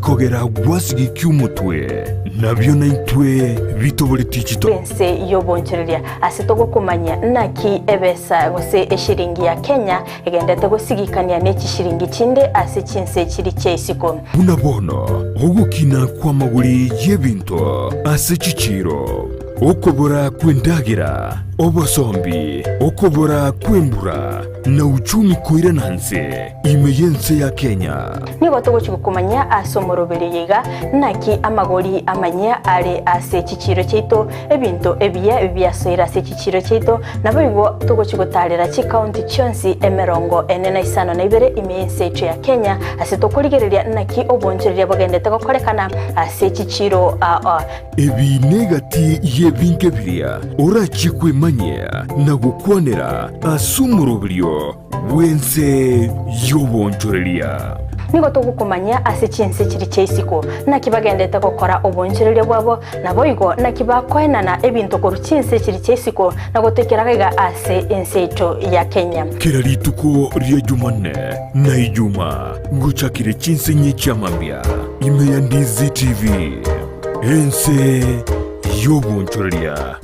bikogera gwasigikia omotwe, nabio naintwe bitoboretie chito. Ense y'obonchoreria ase togokomanyia naki ebesa gose eshiringi ya Kenya egendete gosigikania ne chishiringi chinde ase chinse chiri chia isiko. Buna bono ogokina kw'amagori y'ebinto ase chichiiro, okobora kw'endagera, obosombi, okobora kw'embura, na uchumi koirana nse ime y'ense ya Kenya. Nigo togochia gokomanyia ase omoroberio oyo iga, naki amagori amanyia are ase chichiiro chiaito, ebinto ebiya biasoire ase chichiiro chiaito, naboigo togochia gotaarera chikaunti chionsi emerongo ene na isano na ibere ime y'ense yaito ya Kenya, ase tokorigereria naki obonchoreria bogendete gokorekana ase chichiiro aa. Ebi negati y'ebinto ebiria orachie kwemanyia na gokwanera ase omoroberio bw'ense y'obonchoreria. Nigo togokomanyia ase chinse chiria chia isiko, naki bagendete gokora obonchoreria bwabo, naboigo naki bakoenana ebinto korwa chinse chiria chia isiko na gotoikera gaiga ase ense yaito ya Kenya. Kera rituko ria Jumanne na Ijuma ngochakire chinse inye chia mambia ime ya Ndizi TV, ense y'obonchoreria.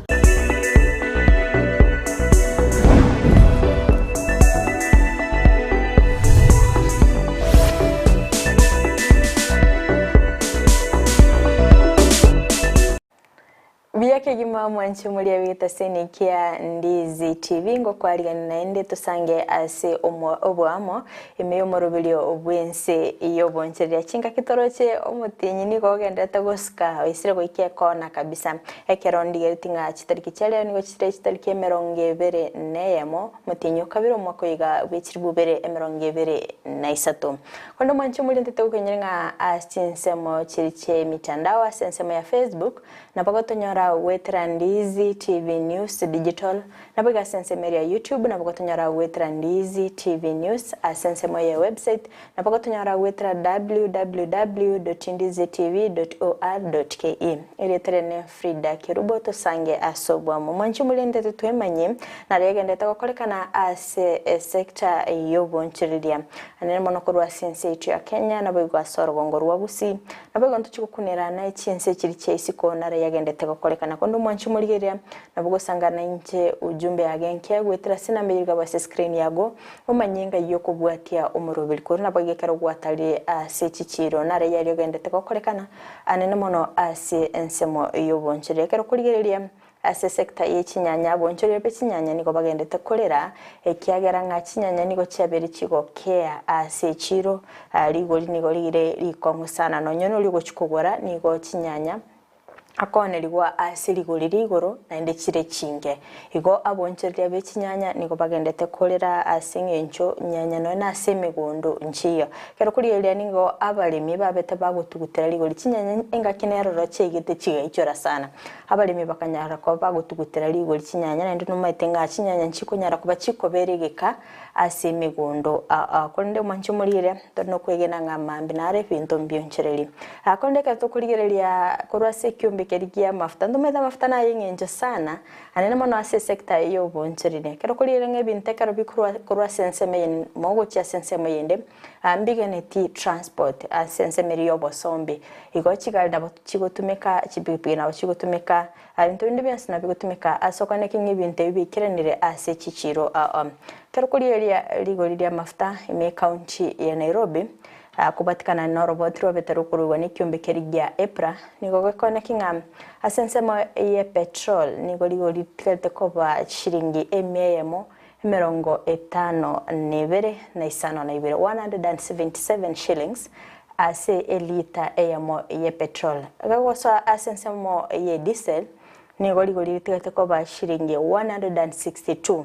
Buya kegima mwanche moria bw'egetaseni kia Ndizi TV ngokwarigania naende tosange ase oboamo Ime y'omoroberio bw'ense y'obonchereria chingaki toroche omotienyi nigo ogendererete gosuka oisire goika ekona kabisa. Ekero ndigereti ng'a chitariki chia rero nigo chire chitariki emerongo ebere na eyemo, omotienyi o kabere omwaka oyo iga bwe chilifu ibere emerongo ebere na isato. Korende omwanche omorentete gokenyire ng'a ase chinsemo chiria chi'emitandao ase ensemo ya Facebook nabo gotonyora goetera Ndizi TV News Digital Naboigo ase ensemo eria ya YouTube nabo gotonyora goetera Ndizi TV News, ase ensemo ye website nabo gotonyora goetera www.ndizitv.or.ke. Erieta riane Frida Kerubo tosange ase obwamo. Mwanche omorentete twemanyie nario egenderete gokorekana ase esector y'obonchoreria anene mono korwa ase ense yaito ya Kenya naboigo ase orogongo rwa Gusii naboigo ntochie gokunera naye chinse chiria chia isiko naro yagendete gokorekana. Konde omwanche omorigereria Nabo gosangana inche ujumbe yage nke goetera ase enamba eyio igabwo ase screen yago, omanye ngai okobwatia omoroberi korwa nabo iga ekero gwatarire ase chichiiro nare yaria ogendete gokorekana anene mono ase ensemo y'obonchoreria. Ekero okorigereria ase sector ye chinyanya abonchoreria be chinyanya nigo bagendete korera ekiagera ng'a chinyanya nigo chiabeire chigokea ase echiiro, rigori nigo rire rikong'u sana nonye noria ogochia kogora nigo chinyanya akoonerigwa ase rigori rigoro, naende chire chinke. Igo abonchoreria be chinyanya nigo bagendete korera ase engencho nyanya nonya nase emegondo nchiyo. Ekero korigereria nigo abaremi babete bagotugutera rigori chinyanya engaki neroro chiaigete chigaichora sana. Abaremi bakanyara koba bagotugutera rigori chinyanya naende nomaete ng'a chinyanya nchikonyara koba chikobera egeka ase emegondo aa. Korende omwanche omorigereria tore nokwegena ng'a mambia nare ebinto mbionchereri. Korende ekero tokorigereria korwa ase ekiombe keria kia amafuta, ntomanyete amafuta naye eng'encho sana, anene mono ase esector eye ya obonchoreria. Ekero okorigereria ng'a ebinto ekero bikorwa korwa ase ensemo eye mogochia ase ensemo eyende, mbigeneti transport ase ensemo eria ya obosombi. Igo chigari nabo chigotumeka, chipikipiki nabo chigotumeka, Ebinto binde bionsi nabo bigotumeka ase okoeneki ng'a ebinto ebi biaikeranire ase chichiiro ao. Ekero okorigereria rigori ri'amafuta ime ekaunti ya Nairobi, kobatikana noroboti rwabete rokoruegwa nekiombe keria gia EPRA, nigo gekoeneki ng'a ase ensemo ye petrol nigo rigori ritigarete koba chishiringi emia eyemo emerongo etano na ebere na isano na ibere, 177 shillings, ase elita eyemo ye petrol. Ekegosoa ase ensemo ye diesel, nigo rigori ritigete koba shilingi 162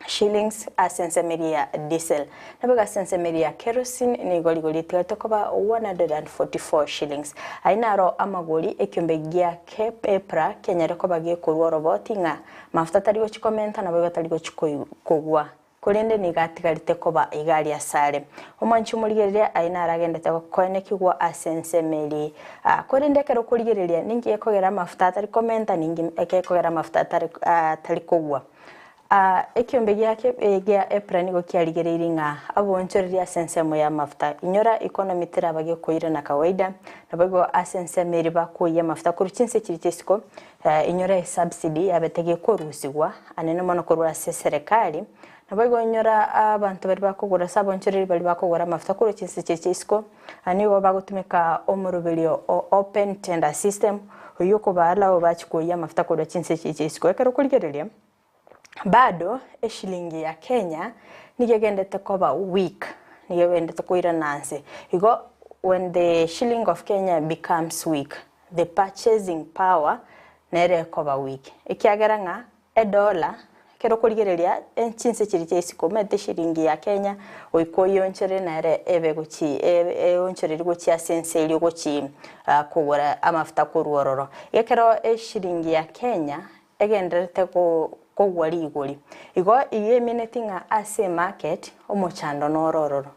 shillings ase ensemo eria ya diesel. Naboigo ase ensemo eria ya kerosene nigo rigori ritigete koba 144 shillings. Ayio naro amagori ekiombe gia EPRA kianyare koba gekorwa oroboti ng'a mafuta tari gochia komenta naboigo tari gochia kogwa. Korende nigo atigarete koba iga aria asare. Omwanchi omorigereria aye naragendete koenekigwa ase ensemo eria. Aa, korende ekero okorigereria ninki gekogera amafuta atari komenta, ninki gekogera amafuta atari atari kogwa. Ekiombe giake gia EPRA nigo kiarigereirie ng'a aboonchoreria ase ensemo y'amafuta. Inyora economy teraba gekoirana kawaida, naboigo ase ensemo eria bakoiyia amafuta korwa chinse chiria chia isiko, inyora esubsidy yabete gekorusigwa anene mono korwa ase eserekari, naboigo inyora abanto baria bakogora ase aboonchoreria baria bakogora amafuta korwa chinse chiria chia isiko, nigo bagotumeka omoroberio o open tender system, oyio okobaalao bachie koiyia amafuta korwa chinse chiria chia isiko. Ekero okorigereria. Bado eshilingi ya Kenya nigo egendete koba weak, nigo egendete koirana nse. Igo when the shilling of Kenya becomes weak, the purchasing power nere ekoba weak. Ekiagera ng'a edollar ekero okorigereria chinse chiria chia isiko omanyete eshilingi ya Kenya goika oyeonchorere nere ebe gochi eonchoreri gochia ase ense eria ogochi kogora amafuta korwa ororo. Ekero eshilingi ya Kenya egendererete kogwa rigori. Igo eyio emineti ng'a ase emarket omochando noro ororo.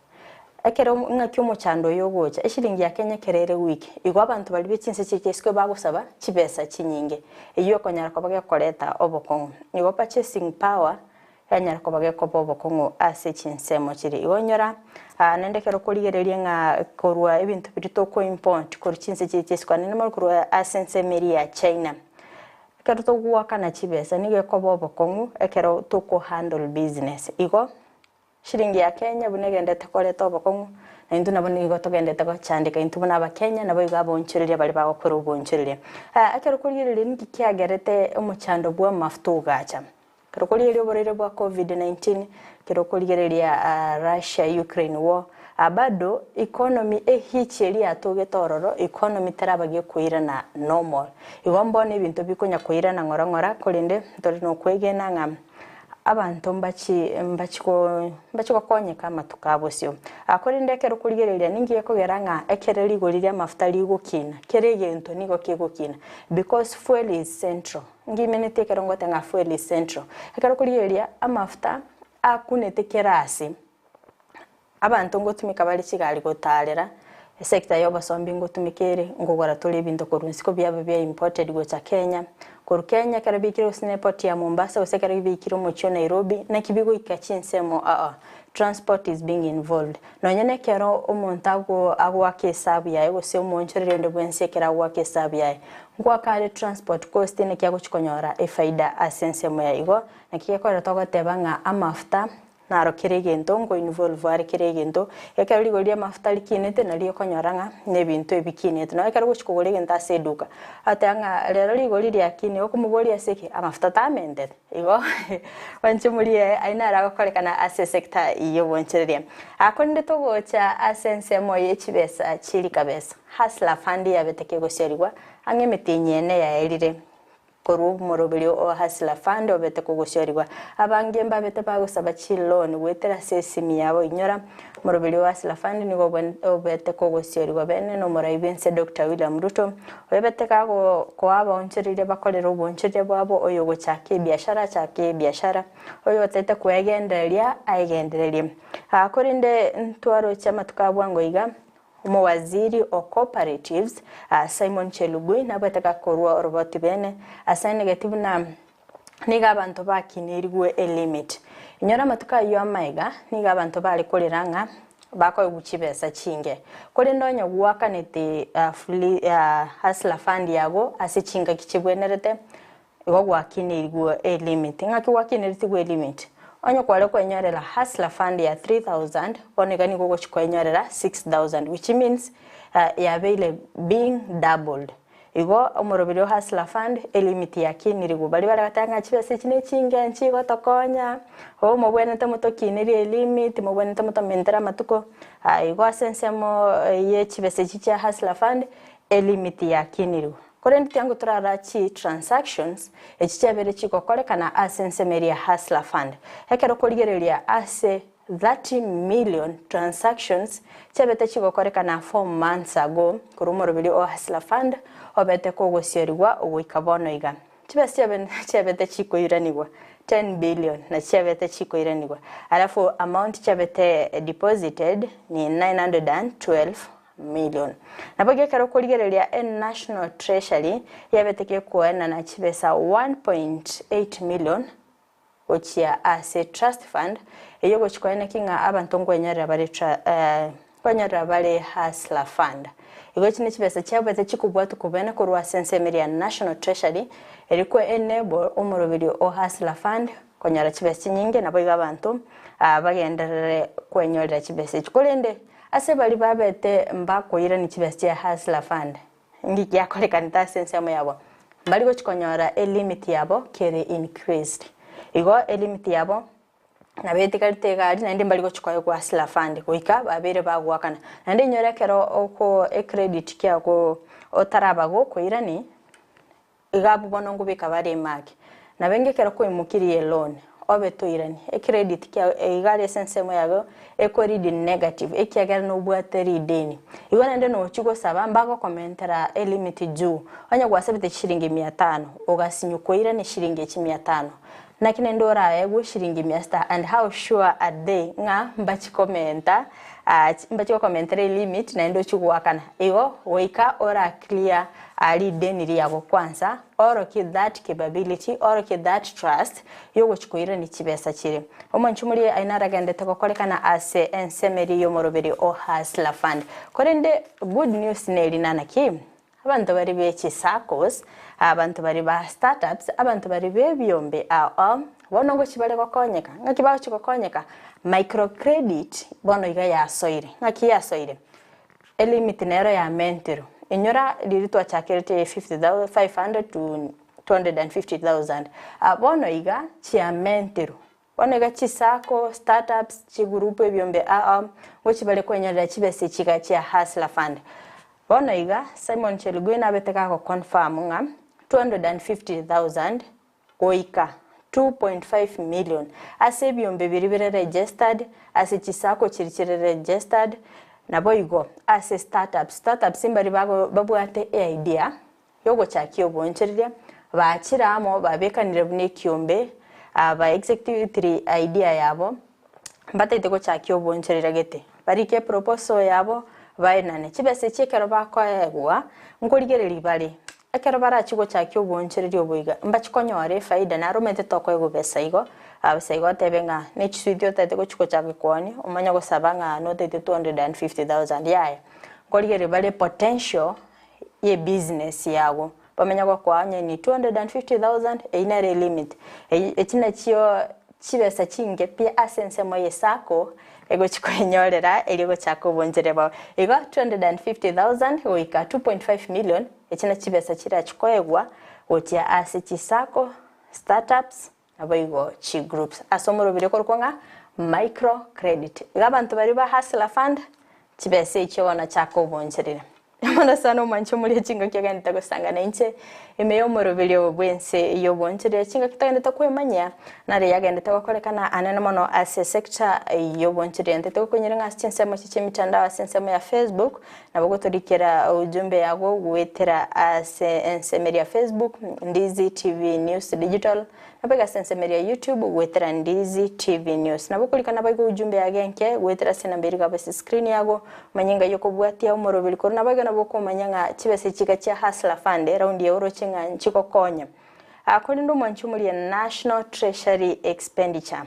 Ekero ng'aki omochando oyo ogocha, eshilingi ya Kenya ekero ere weak, igo abanto baria be chinse chiria chia isiko bagosaba chibesa chinyinge, eyio ekonyara koba gekoreta obokong'u. Igo purchasing power yanyara koba gekoba obokong'u ase chinsemo chiria. Igo onyora naende ekero okorigereria ng'a korwa ebinto biria toko import korwa chinse chiria chia isiko naende mono korwa ase ensemo eria ya China. Ekero togoakana chibesa nigo ekoba obokong'u ekero toko handle business. Igo shilingi ya Kenya buna egendete koreta obokong'u, na intwe nabo nigo togendete gochandeka intwe buna abakenya nabo igo abaonchoreria baria bagokora oboonchoreria. Ekero okorigereria ninki kiagerete omochando bwa amafuta ogacha? Ekero okorigereria oborwaire bwa Covid 19, ekero okorigereria Russia Ukraine war, bado economy ehichi eria yatogete ororo, economy teraba gekoirana normal. Igo mbono ebinto bikonya koirana ng'ora ng'ora korende ntore nokwegena ng'a abanto mbachi mbachi ko mbachi gokonyeka amatuko a bosio. Korende ekero okorigereria ninki gekogera ng'a ekere rigori ri'amafuta rigokina, kera egento nigo kegokina because fuel is central. Ngimenetie ekero ngoteba ng'a fuel is central. Ekero okorigereria amafuta akunete kera ase, abanto ngotumeka bare chigari gotarera, esector ya obosombi ngotumeka ere, nkogora tore ebinto korwa isiko biaba bia imported gocha Kenya, korwa Kenya ekero biikire gose na eport ya Mombasa gose ekero biikire omochie o Nairobi, naki bigoika chinsemo aa, transport is being involved. Nonye na ekero omonto ago agoaka esabu yaye gose omoonchoreria onde bwensi ekero agoaka esabu yaye, ngoaka are transport cost naki agochi konyora efaida ase ensemo yaye. Igo naki gekorera togoteba ng'a amafuta naro kera egento nko involve are kera egento, ekero rigori ri'amafuta rikinete nario okonyora ng'a na ebinto ebikinete. Nonya ekero ogochi kogora egento ase eduka, ogoteba ng'a rero rigori riakinire, okomoboria ase ki? Amafuta tamentete. Igo mwanche morie ayio naro agokorekana ase esector y'obonchoreria. Korende togocha ase ensemo ye chibesa chirikabesa, Hustler Fund yabete kegosiarigwa ang'e emetienyi ene yaerire korwa omoroberio o Hustler Fund obete kogosiarigwa. Abange mbabete bagosaba chiloan goetera ase esimi yabo inyora omoroberio o Hustler Fund nigo obete kogosiarigwa bene nomorai bwense Doctor William Ruto Oebete gakoa abaonchoreria bakorere oboonchoreria bwabo, oyogochaka ebiashara achake ebiashara, oyotete kwegendereria aegendererie. Korende ntwaroche amatuko a bwango iga, omowaziri o cooperatives, Simon Chelugui, nabwate gakorua oroboti bene ase anegeti buna nigo abanto bakinirigwe elimit. Inyora amatuko ayio amaiga, nigo abanto bare korera ng'a bakoegwa chibesa chinge. Korende onye gwakanete Hustler Fund yago ase chingaki chibwenerete, igo gwakinirigwe elimit. Ng'aki gwakineretigwe elimit? Onye kware kwenyorera Hustler Fund ya 3000, bono iga nigo ogochi kwenyorera 6000 which means yabeire being doubled. Igo omoroberi o Hustler Fund elimit yakinirigwe. Baria bare goteba ng'a chibesa echi nechinge nchigotokonya, oo mobwenerete motokinerie elimit, mobwenerete motomentere amatuko, aa igo ase ensemo ye chibesa echi chia Hustler Fund, elimit yakinirigwe. Korende tiango torara chi transactions echi chiabeire chigokorekana ase ensemo eria ya Hustler Fund. Ekero okorigereria ase 30 million transactions chiabete chigokorekana 4 months ago korwa omoroberi o Hustler Fund obete kogosiorigwa goika bono iga. Chibesa chiabe chiabete chikoiranigwa 10 billion na chiabete chikoiranigwa alafu amount chiabete deposited ni 912 million. Nabo iga ekero okorigereria e National Treasury yabete gekoenana chibesa 1.8 million. gochia ase Trust Fund, eyio gochia koeneki ng'a abanto nkwenyorera bare nkwenyorera bare Hustler Fund. Igo echi nechibesa chiabete chikobwatwa kobene korwa ase ensemo eria ya National Treasury, erio ko enable omoroberio o Hustler Fund konyora chibesa chinyinge naboigo abanto bagenderere kwenyorera chibesa echi. Korende ase baria babete mbakoirania chibesa chia Hustler Fund, Inki giakorekanete ase ensemo yabo? Mbari gochia konyora elimit yabo kere increased. Igo elimit yabo nabo etigarete iga aria naende mbari gochia koegwa hustler fund goika babeire bagoakana. Naende inyora ekero oko ecredit kiago otaraba gokoirani, Iga abwo bono nkobeka bare emaki. Nabo enga ekero kwaimokirie eloan, obe toirani, ecredit kiao iga are ase ensemo yago eko read negative ekiagera nobwate rideni. Igo naende nochia gosaba mbagokomentera elimit juu, onye gwasabete chishiringi mia tano, ogasinywa koirania shiringi echi mia tano, naki naende oraegwe shiringi mia sita and how sure are they ng'a mbachikomenta mbachigokomentera elimit naende ochie goakana. Igo goika ora clear rideni riago kwanza orokie that capability orokie that trust yogochia koirania chibesa chiria. Omonchumuri aye naragendete gokorekana ase ensemo eria y'omoroberi o Hustler Fund. Korende good news neri nanaki? Abanto baria be chisaccos, abanto baria ba startups, abanto baria b'ebiombe ao ao, bono ngochia bare gokonyeka. Ng'aki bagochia gokonyeka? Microcredit bono iga yasoire. Ng'aki yasoire? Elimit nero yamenterwe. Inyora riria twachakerete 50 500 to 250,000. Bono iga chiamenterwe. Bono iga chisacco, startups, chigurupu ebiombe ao ao ngochia bare kwenyorera chibesa echi iga chia Hustler Fund. Bono iga Simon Chelugui nabete gago confirm ng'a 250,000 goika 2.5 million ase ebiombe biria bire registered, ase chisacco chiria chire registered, naboigo ase startups. Startups mbaria bago babwate eidea yogochakia oboonchoreria, bachire amo babekanire buna ekiombe, ba executiri idea yabo, mbataete gochakia oboonchoreria gete. Barike eproposal yabo, baenane. Chibesa echi ekero bakoegwa, nkorigereria bare, ekero barachie gochakia oboonchoreria obo iga, mbachie konyora efaida naro omanyete tokoegwa besa igo, besa igo otebe ng'a ne chiswiti otagete gochia gochaka koonia, omanye gosaba ng'a notagete 250,000 yaya. Nkorigereria bare potential y'ebusiness yago, bamanye gokoa onye ni 250,000 eyio nere elimit. Eyio echi nachio chibesa chinke pi ase ensemo ye sacco egochi koenyorera erio gochaka obonchore bwao. Igo 250,000 goika 2.5 million echi nachio chibesa chirachi koegwa gochia ase chisacco, startups, naboigo chigroups ase omorobiri okorokwa ng'a micro credit. Iga abanto baria ba Hustler Fund chibesa echio bono chaka oboncherere. Mono sana omwanche omoria chingaki ogendete gosangana inche ime y'omoroberi obo bw'ense y'oboncherere chingaki togendete kwemanyia nare yagendete gokorekana anene mono ase sector y'oboncherere. Ntete gokonyora ng'a ase chinsemo echi chi'emitandao ase ensemo ya Facebook nabo gotorikera ujumbe yago goetera ase ensemo eria ya Facebook Ndizi TV News Digital Nabo ase ensemo eria ya YouTube goetera Ndizi TV News. Nabo okorika naboigo ujumbe yago enke goetera ase enamba eria igabo ase screen yago, omanye ng'ai okobwatia omoroberi korwa naboigo nabo okomanya ng'a chibesa echi iga chia Hustler Fund eraundi eye oroche ng'a nchigokonya. Korende omwanchi omoria National Treasury Expenditure.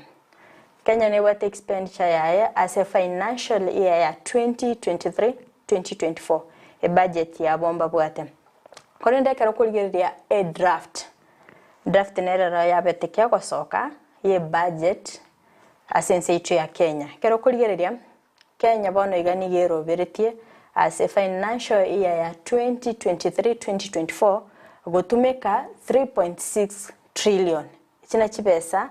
Kenya nebwate expenditure yaye ase financial year ya 2023, 2024 ebudget yabo mbabwate. Korende ekero okorigereria edraft, Draft nere ero yabete kegosoka ye budget ase ense yaito ya Kenya. Ekero okorigereria, Kenya bono iga nigo eroberetie ase financial year ya 2023-2024 gotumeka 3.6 trillion. Echi na chibesa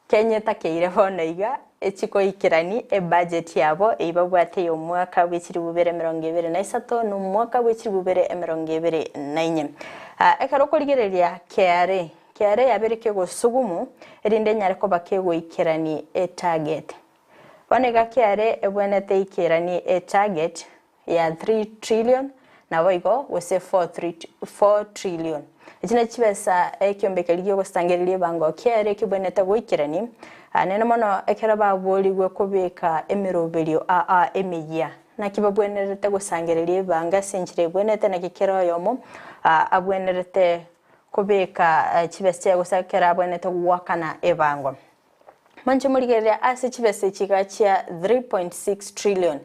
Kenya etakeire bono iga echikoikerani ebudget yabo eyio babwate ya omwaka bwe chilifu bibere emerongo ebere na isato na omwaka bwe chilifu bibere emerongo ebere na inye. Ekero okorigereria KRA, KRA yabeire kegosugumu erinde enyare koba kegoikerani etarget. Bono iga KRA ebwenerete eikeranie etarget ya 3 trillion naboigo gose 4 trillion. Echi nachio chibesa ekiombe keria giogosangereria ebango kiaye kebwenerete goikerani, nene mono ekero baborigwe kobeka emeroberio aa emeyia. Naki babwenerete gosangereria ebango ase enchera ebwenerete naki kera oyomo abwenerete. kobeka chibesa chiaye gose ekero abwenerete goakana ebango. Mwanche morigereria ase chibesa echi iga chia 3.6 trillion.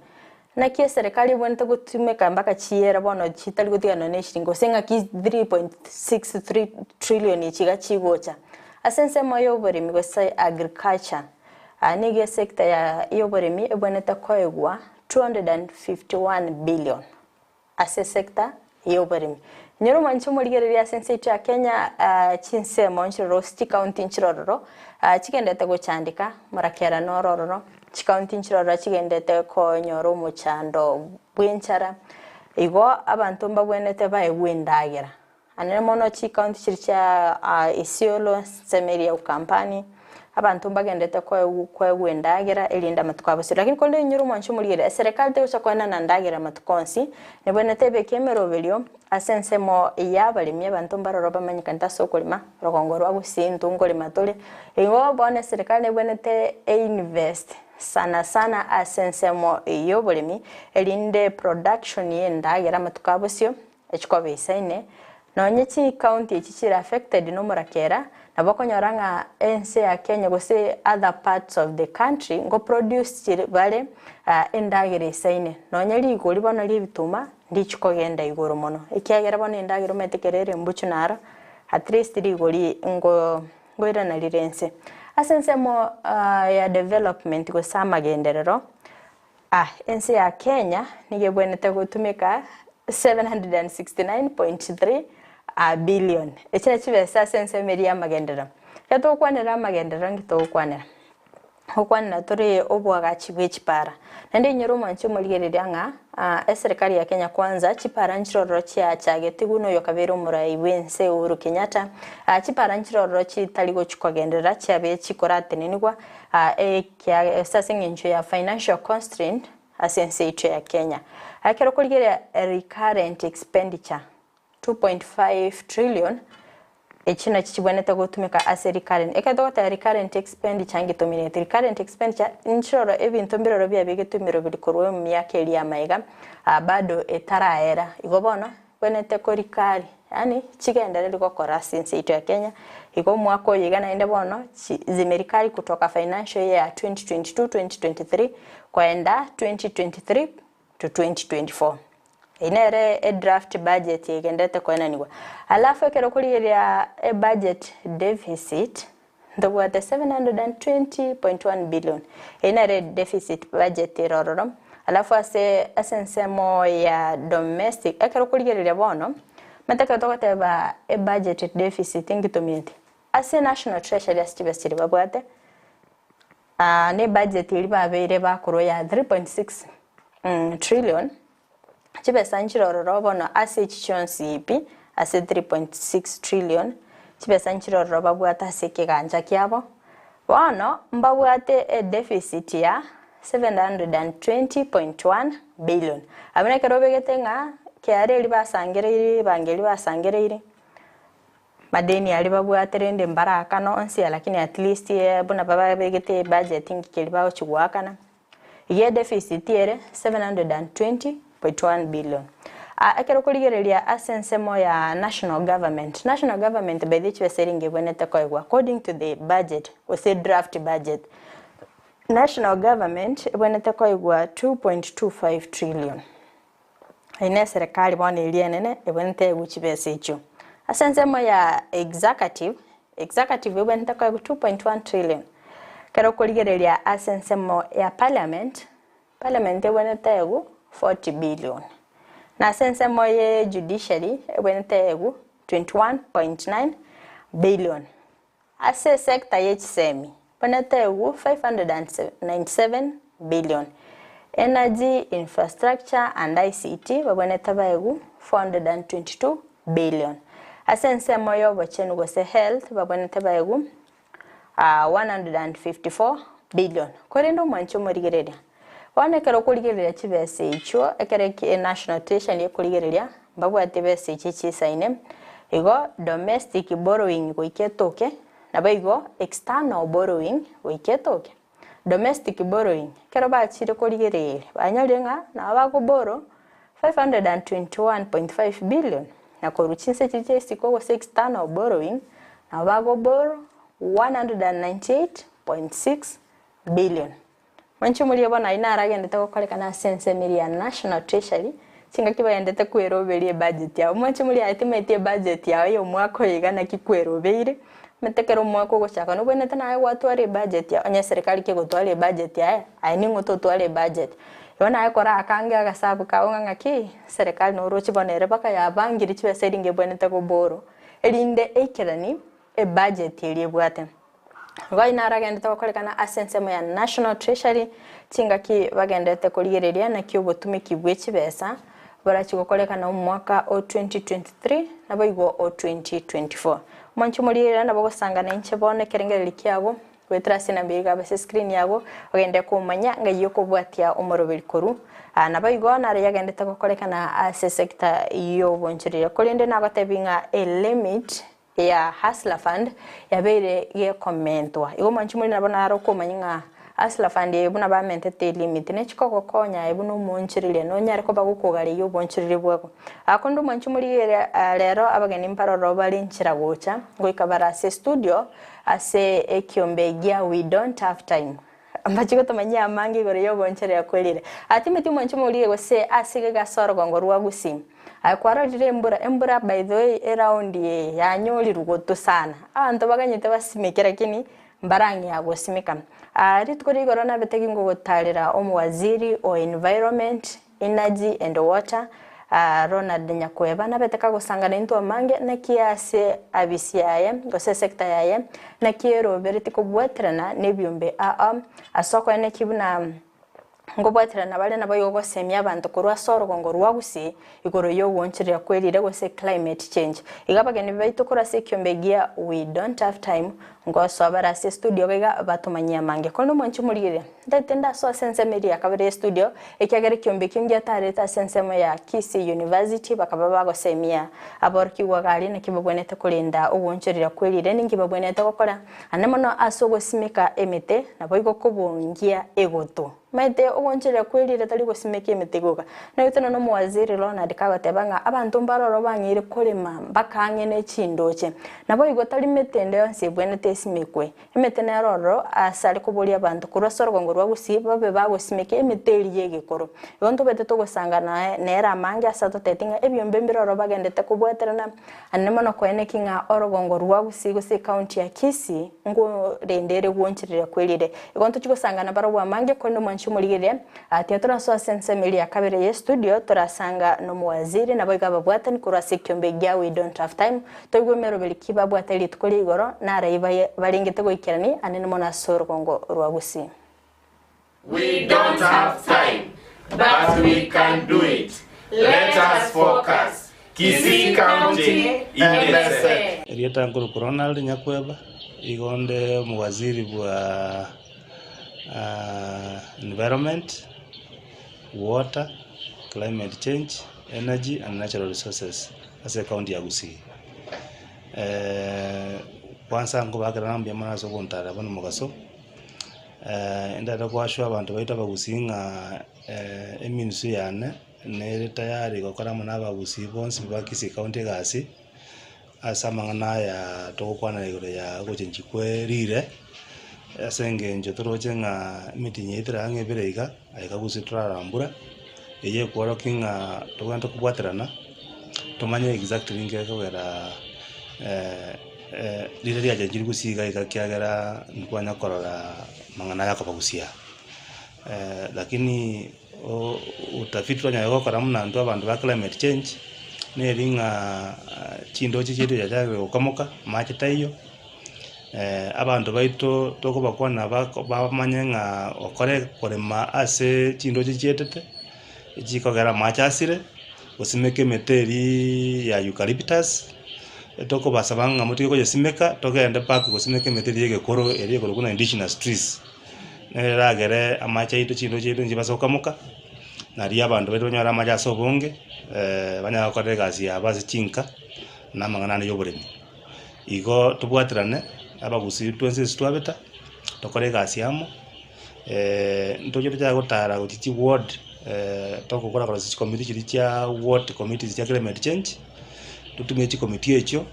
Naki eserekari ebwenerete gotumeka mpaka chiyere bono chitari gotigana nonya na eshiringi gose ng'aki 3.63 trillion echi iga chigocha. Ase ensemo ya oboremi gose agriculture, nigo esector ya yoboremi ebwenerete koegwa 251 billion. Ase esector y'oboremi. Nyora omwanchi omorigereria ase ense yaito ya Kenya chinsemo nchiroro gose chikaunti nchirororo chigendete gochandeka morakera noro ororo, chikaunti nchirororo chigendete konyora omochando bw'enchara, igo abanto mbabwenerete baegwe endagera. Anene mono chikaunti chiria chia Isiolo, ensemo eria ya Ukambani, abanto mbagenderete koegwa endagera erinde amatuko abosio. Lakini korende inyore omwancho omorigereria, eserekari tegocha koenana endagera amatuko onsi, nebwenerete ebeke emeroberio ase ensemo ya abaremi, abanto mbaroro bamanyekanete ase okorema, orogongo rwa gusii intwe nkorema tore, igo bono eserekari nebwenerete einvest sana sana ase ensemo ya oboremi, erinde production ya endagera amatuko abosio. Echikoba isaine, nonye chicounty echi chire affected nomorakera, nabo okonyora ng'a ense ya Kenya gose other parts of the country ngo produce chire bare endagera isaine. Nonye rigori bono ria ebituma ndichi kogenda igoro mono, ekiagera bono endagera omanyete ekero ere mbuchu naro at least rigori ngo ngoirana rire ense. Ase ensemo ya development gose amagenderero, Ense ya Kenya nigo ebwenerete gotumeka 769.3 billion. Echi nachio chibesa ase ensemo eria y'amagenderero. Ekero togokwanera amagenderero nki togokwanera? Ngokwanera tore oboagachi bwe chipara. Naende inyore omwanchi omorigereria ng'a eserekari ya Kenya Kwanza chipara nchirororo chiachagetigwe na oyokabeire omorai bw'ense Uhuru Kenyatta, chipara nchirororo chitari gochi kogenderera chiabeire chikoratenenigwa Ekiagera ase engencho ya financial constraint ase ense yaito ya Kenya. Ekero okorigereria recurrent expenditure 2.5 trillion, echi nachi chibwenerete gotumeka ase recurrent. Ekero togoteba recurrent expenditure nki tomineti? Recurrent expenditure nchiroro ebinto mbiroro biabegetwe emeroberi korwa emiaka eria ya magega bado etaraera. Igo bono Bwenerete korikari, yaani chigendereri gokora ase ense yaito ya Kenya, igo omwaka oyo iga naende bono chi zimerikari kutoka financial year ya 2022-2023 koenda 2023 to 2024. Eyio nere edraft budget egenderete koenanigwa. Alafu ekero okorigereria ebudget deficit, ntobwate 720.1 billion, eyio nere deficit budget ere ororo. Alafu ase ase ensemo ya domestic, ekero okorigereria bono, omanyete ekero togoteba ebudget deficit nki tomineti? Ase national treasury ase chibesa chiria babwate, na ebudget eria babeire bakorwa ya 3.6 trillion, Chibesa nchire ororo bono ase echi chionsi pi, ase 3.6 trillion, chibesa nchire ororo babwate ase ekegancha kiabo. Bono mbabwate edeficit ya 720.1 billion. Abwo nekero obegete ng'a KRA eria basangereiri, ebango eria basangereiri, madeni aria babwate rende mbarakane onsi lakini at least buna babegete ebudget ng'iki eria bagochi goakana. Iga edeficit ere 720.1 billion. Ekero okorigereria ase ensemo ya national government, national government by the way chibesa ere ngebwenerete koegwa according to the budget gose draft budget, national government ebwenerete koegwa 2.25 trillion. Eyio ne eserekari bono eria enene ebwenerete egwe chibesa echio. Ase ensemo ya executive, executive ebwenerete koegwa 2.1 trillion. Ekero okorigereria ase ensemo ya parliament, parliament ebwenerete egwe 40 billion. Na ase ensemo ye judiciary ebwenerete egwe 21.9 billion. Ase esecta ye chisemi, bonete egwu 597 billion, Energy, Infrastructure and ICT babwenerete baegwu 422 billion. Ase ensemo y'obochenu gose Health babwenerete baegwu 154 billion. Korende omwanchi omorigereria, bono ekero okorigereria chibesa echio ekero National Treasury ekorigereria Mbabwate besa echi chisaine, igo domestic borrowing goika etoke, naboigo external borrowing goika etoke. Domestic borrowing, ekero bachire korigereria, banyorire ng'a nabo bago borrow 521.5 billion. Na korwa chinse chiria chia isiko gose external borrowing, nabo bagoborrow 198.6 billion. Mwanche morie bono ayio naro agendete gokorekana ase ensemo eria ya National Treasury, chingaki bagendete kweroberia ebudget yabo. Mwanche morie aye timanyeti ebudget yao ya omwaka oyo iga naki kwerobeire, omanyete ekero omwaka ogochaka nobwenerete naye gwatwara ebudget yao, onye eserekari kegotwara ebudget yaye, aye ning'o totwara ebudget. Igo naye korakange agasabu kao ng'a ng'aki, eserekari noroche bono ere mpaka yabangire chibesa eringa ebwenerete goborwa, erinde eikerani ebudget eria ebwate. Igo ayio naro agenderete gokorekana ase ensemo ya National Treasury, chingaki bagenderete korigereria naki obotumiki bwe chibesa borachie gokorekana omwaka o 2023 naboigo o 2024. Omonche omorigereria nabo ogosangana inche bono ekerengererio kiago goetera ase enamba eye igaba ase escreen yago ogende komanya ng'ai okobwatia omoroberi korwa. Naboigo naro yagenderete gokorekana ase sector y'obonchoreria korende nagotebi ng'a elimit ya Hustler Fund yabeire gekomentwa. Igo mwanchi more nabo naro okomanya ng'a Hustler Fund eye buna bamentete elimit nechi kogokonya aye buna omoonchoreria nonyare koba gokogareria oboonchoreria bwago. Korende omwanchi morigereria rero abageni mbaroro bare nchera gocha goika bare ase estudio ase ekiombe gia We Don't Have Time. Mbachi gotomanyia amange igoro y'ogoonchoreria kwerire. Timothy omwanchi omorige gose ase iga ase orogongo rwa Gusii. Aye kwarorire embura, embura by the way eround eye yanyorirwe gotwe sana. Abanto baganyete basimeke lakini mbarang'ea gosimeka. Rituko ria igoro nabete gingogotarera omowaziri o environment, Energy and Water, Ronald Nyakweba nabete kagosangana intwe amange naki ase abisi yaye gose esector yaye naki erobereti kobwaterana nebiombe aa ase okoeneki buna nkobwaterana bare naboigo gosemia abanto korwa ase orogongo rwa Gusii igoro yogoonchoreria kwe rire gose climate change. Iga abageni baito korwa ase ekiombe gia We Don't Have Time ngosoa bare ase estudio iga iga batomanyie amange. Korende omwanchi omorigereria. Ntaete ndasoe ase ensemo eria ya kabere y'estudio, ekiagera ekiombe ekio ngiatarete ase ensemo ya Kisii University, bakaba bagosemia aborokigwa gari naki babwenerete korenda ogoonchoreria kwe riire, ninki babwenerete gokora, ande mono ase ogosimeka emete, naboigo kobongia egoto. Omanyete ogoonchoreria kwe riire tari gosimeka emete goka. Naigwete nonya omowaziri Ronald kagoteba ng'a abanto mbare oro bang'eire korema mpaka ang'e ne chindoche. Naboigo tari mete ende yonsi ebwenerete esimekwe. Emete nero ororo aase are koboria abanto korwa ase orogongo rwa Gusii babe bagosimeka emete eria y'egekoro. Igo ntobete togosanga naye nere amange ase atotebeti ng'a ebiombe mbire ororo bagendete kobwaterana ande mono koeneki ng'a orogongo rwa Gusii gose ecounty ya Kisii nkorende ere gwoonchereria kwerire. Igo ntochie gosangana barobwo amange korende omwanchi omorigereria tiga torasoe ase ensemo eria ya kabere ye studio torasanga nomowaziri naboigo ababwatani korwa ase ekiombe gia We Don't Have Time Toigwe emeroberi ki babwate rituko ria igoro, na arai baye barengete goikerania anene mono ase orogongo rwa Gusii. We don't have time, but we can do it. Let us focus. Kisii County in the set. Erieta nkorokwa Ronald Nyakweba, igo nde omowaziri bwa environment, water, climate change, energy and natural resources. Ase ekaunti ya Gusii. Kwanza nkobakera ng'a mbuya mono ase ogontarera bono omogaso, ndete goashwa abanto baito abagusii ng'a eministry yane nere tayari gokora amo na abagusii bonsi ba Kisii county egasi, ase amang'ana aya togokwanera igoro ya ogochenchia kwa erire, ase eng'encho toroche ng'a emitinyi eye tera ang'e ebere iga, aiga gusii torarambura, eyio ekworokia ng'a tobwenerete kobwaterana. Tomanye exactly ninki gekogera riria riachenchire gusii iga iga ekiagera nkwanya korora amang'ana aya akoba gusii aa. Lakini utafiti twanyare gokora buna intwe abanto ba climate change, neri ng'a chindoche chiaito chiachakire gokamoka, amache taiyo, abanto baito tokobakwana bako bamanye ng'a okore korema ase chindoche chietete, chikogera amache asire. Gosimeka emete eria ya eucalyptus, tokobasaba ng'a motige koyesimeka, togende back gosimeka emete eria ya egekoro eria ekorokwa buna indigenous trees, nere eragere amache aito chindo chiaito nchibase gokamoka, nario abanto baito banyore amache ase obonge, banyare gokora egasi yabo ase chinka, na amang'ana ande ya oboremi. Igo tobwaterane, abagusii twensi ase twabeta, tokore egasi amo. Ntoche tochake gotara gochia chiward togokora korosia chicommittee chiria chia ward committees chia climate change. Totumie chikomiti echio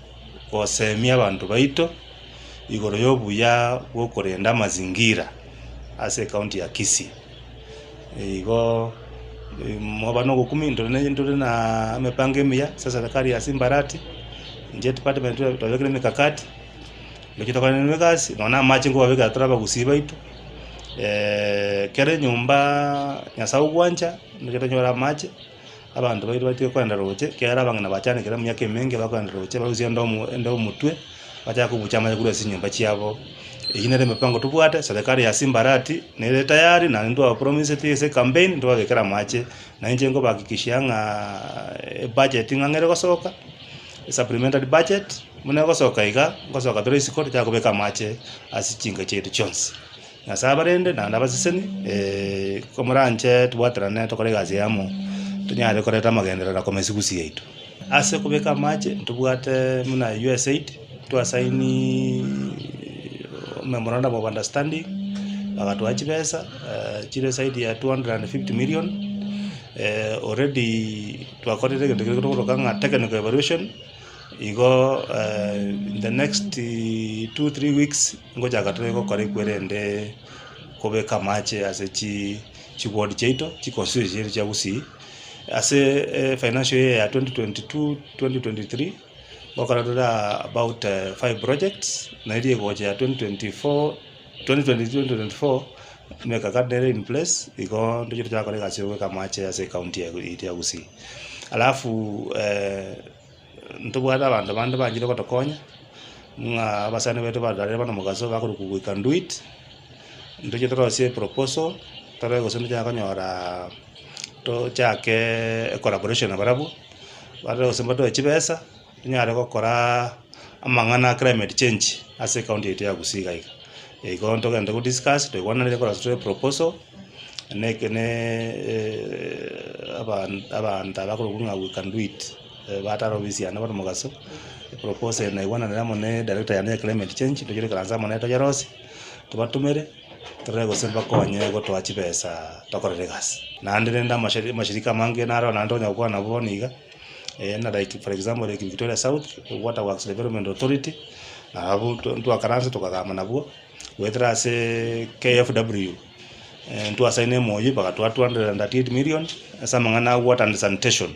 gosemia abanto baito igoro y'obuya bw'okorenda amazingira ase ecounty ya Kisii. Igo moba na ogokumia ntore ne ntore na emepango emiya ase eserekari ya Simba Arati, inche edepartment twabekire emikakati, naki tokorana egasi nonya na amache nkobabekera tore abagusii baito, kera enyomba Nyasaye ogwancha, naki tonyore amache. Abanto baito batige kogenda roche, ekiagera abang'ina bachandekire emiaka emenge bakogenda roche, barusie endo endo omotwe, bachake kobucha amache korwa ase chinyomba chiabo. Eyio nere emipango tobwate, serikali ya Simba Arati nere tayari naende ntwabapromiseti ase ecampaign ntobabekere amache, na inche nkobahakikishia ng'a ebudget ng'a ng'ere gosoka, esupplementary budget, buna egosoka iga, ngosoka tore isiko tochake kobeka amache ase chinka chiaito chionsi. Nyasae abarende naende abaseseni, komoranche tobwaterane tokore egasi eye amo, tonyare koreta amagenderero na komesa egusi yaito. Ase okobeka amache ntobwate buna USAID, twasaini memorandum of understanding, bagatoa chibesa chire zaidi ya 250 million, already twakorire egento keria tokoroka ng'a technical evaluation. Igo in the next 2-3 weeks ngochaka tore gokora ekwerende kobeka amache ase chi chiward chiaito, chiconstituency chiaito chia Gusii, ase financial year ya 2022-2023, ngokora tore about five projects, na eria egocha ya 2024 2023-2024, emekakati nere in place, igo ntoche tochake gokora egasi ya kobeka amache ase ecounty yaito ya Gusii. Alafu ntobwate abanto bande banchire gotokonya, ng'a abasani baito batarire bono mogaso bakorokwa we can do it, ntoche torosie eproposal, torore gose ntochake konyora tochake ecollaboration nabarabwo, barore gose mbatoe chibesa, tonyare gokora amang'ana a climate change ase ecounty yaito ya Gusii iga iga. Igo ntogende go discuss, toigwananire korosia tore eproposal, na eke ne abanto aba bakorokwa ng'a we can do it, batara ofisi yane bono mogaso, eproposal eye naigwananire amo ne director yane ya climate change, tochie toikaranse amo nere toyerosie, tobatomere, torore gose mbakonye gotoa chibesa tokorere egasi. Naende rende amashari amashirika amange naro naende tonya gokwana nabwo bono iga, na like for example like Victoria South, Water Works Development Authority, nabwo ntwakaransa tokagamba nabwo. Goetera ase KFW, ntwasaina emoyio bagatoa 238 million ase amang'ana a water and sanitation,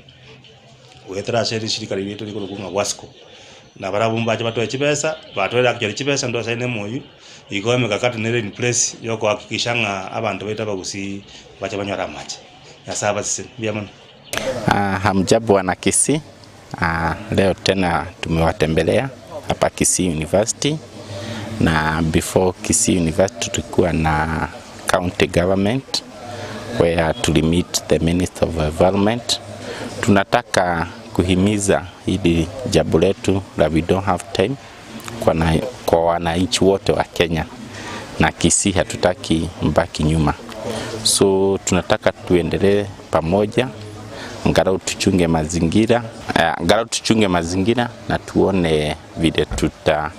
goetera ase rishirika riria riaito rikorokwa ng'a WASCO. Na barabwo mbache batoe chibesa, batoeire actually chibesa ntwasaina emoyio, igo emekakati nere in place ya okohakikisha ng'a abanto baito abagusii mbache banyore amache. Nyasae abasesenie. Mbuya mono. Hamjambo wana Kisii, leo tena tumewatembelea hapa Kisii University na before Kisii University tulikuwa na county government where tulimeet the Minister of Environment. Tunataka kuhimiza hili jambo letu la we don't have time kwa, na, kwa wananchi wote wa Kenya na Kisii hatutaki mbaki nyuma, so tunataka tuendelee pamoja, angalau tuchunge mazingira, angalau tuchunge mazingira na tuone vile tuta,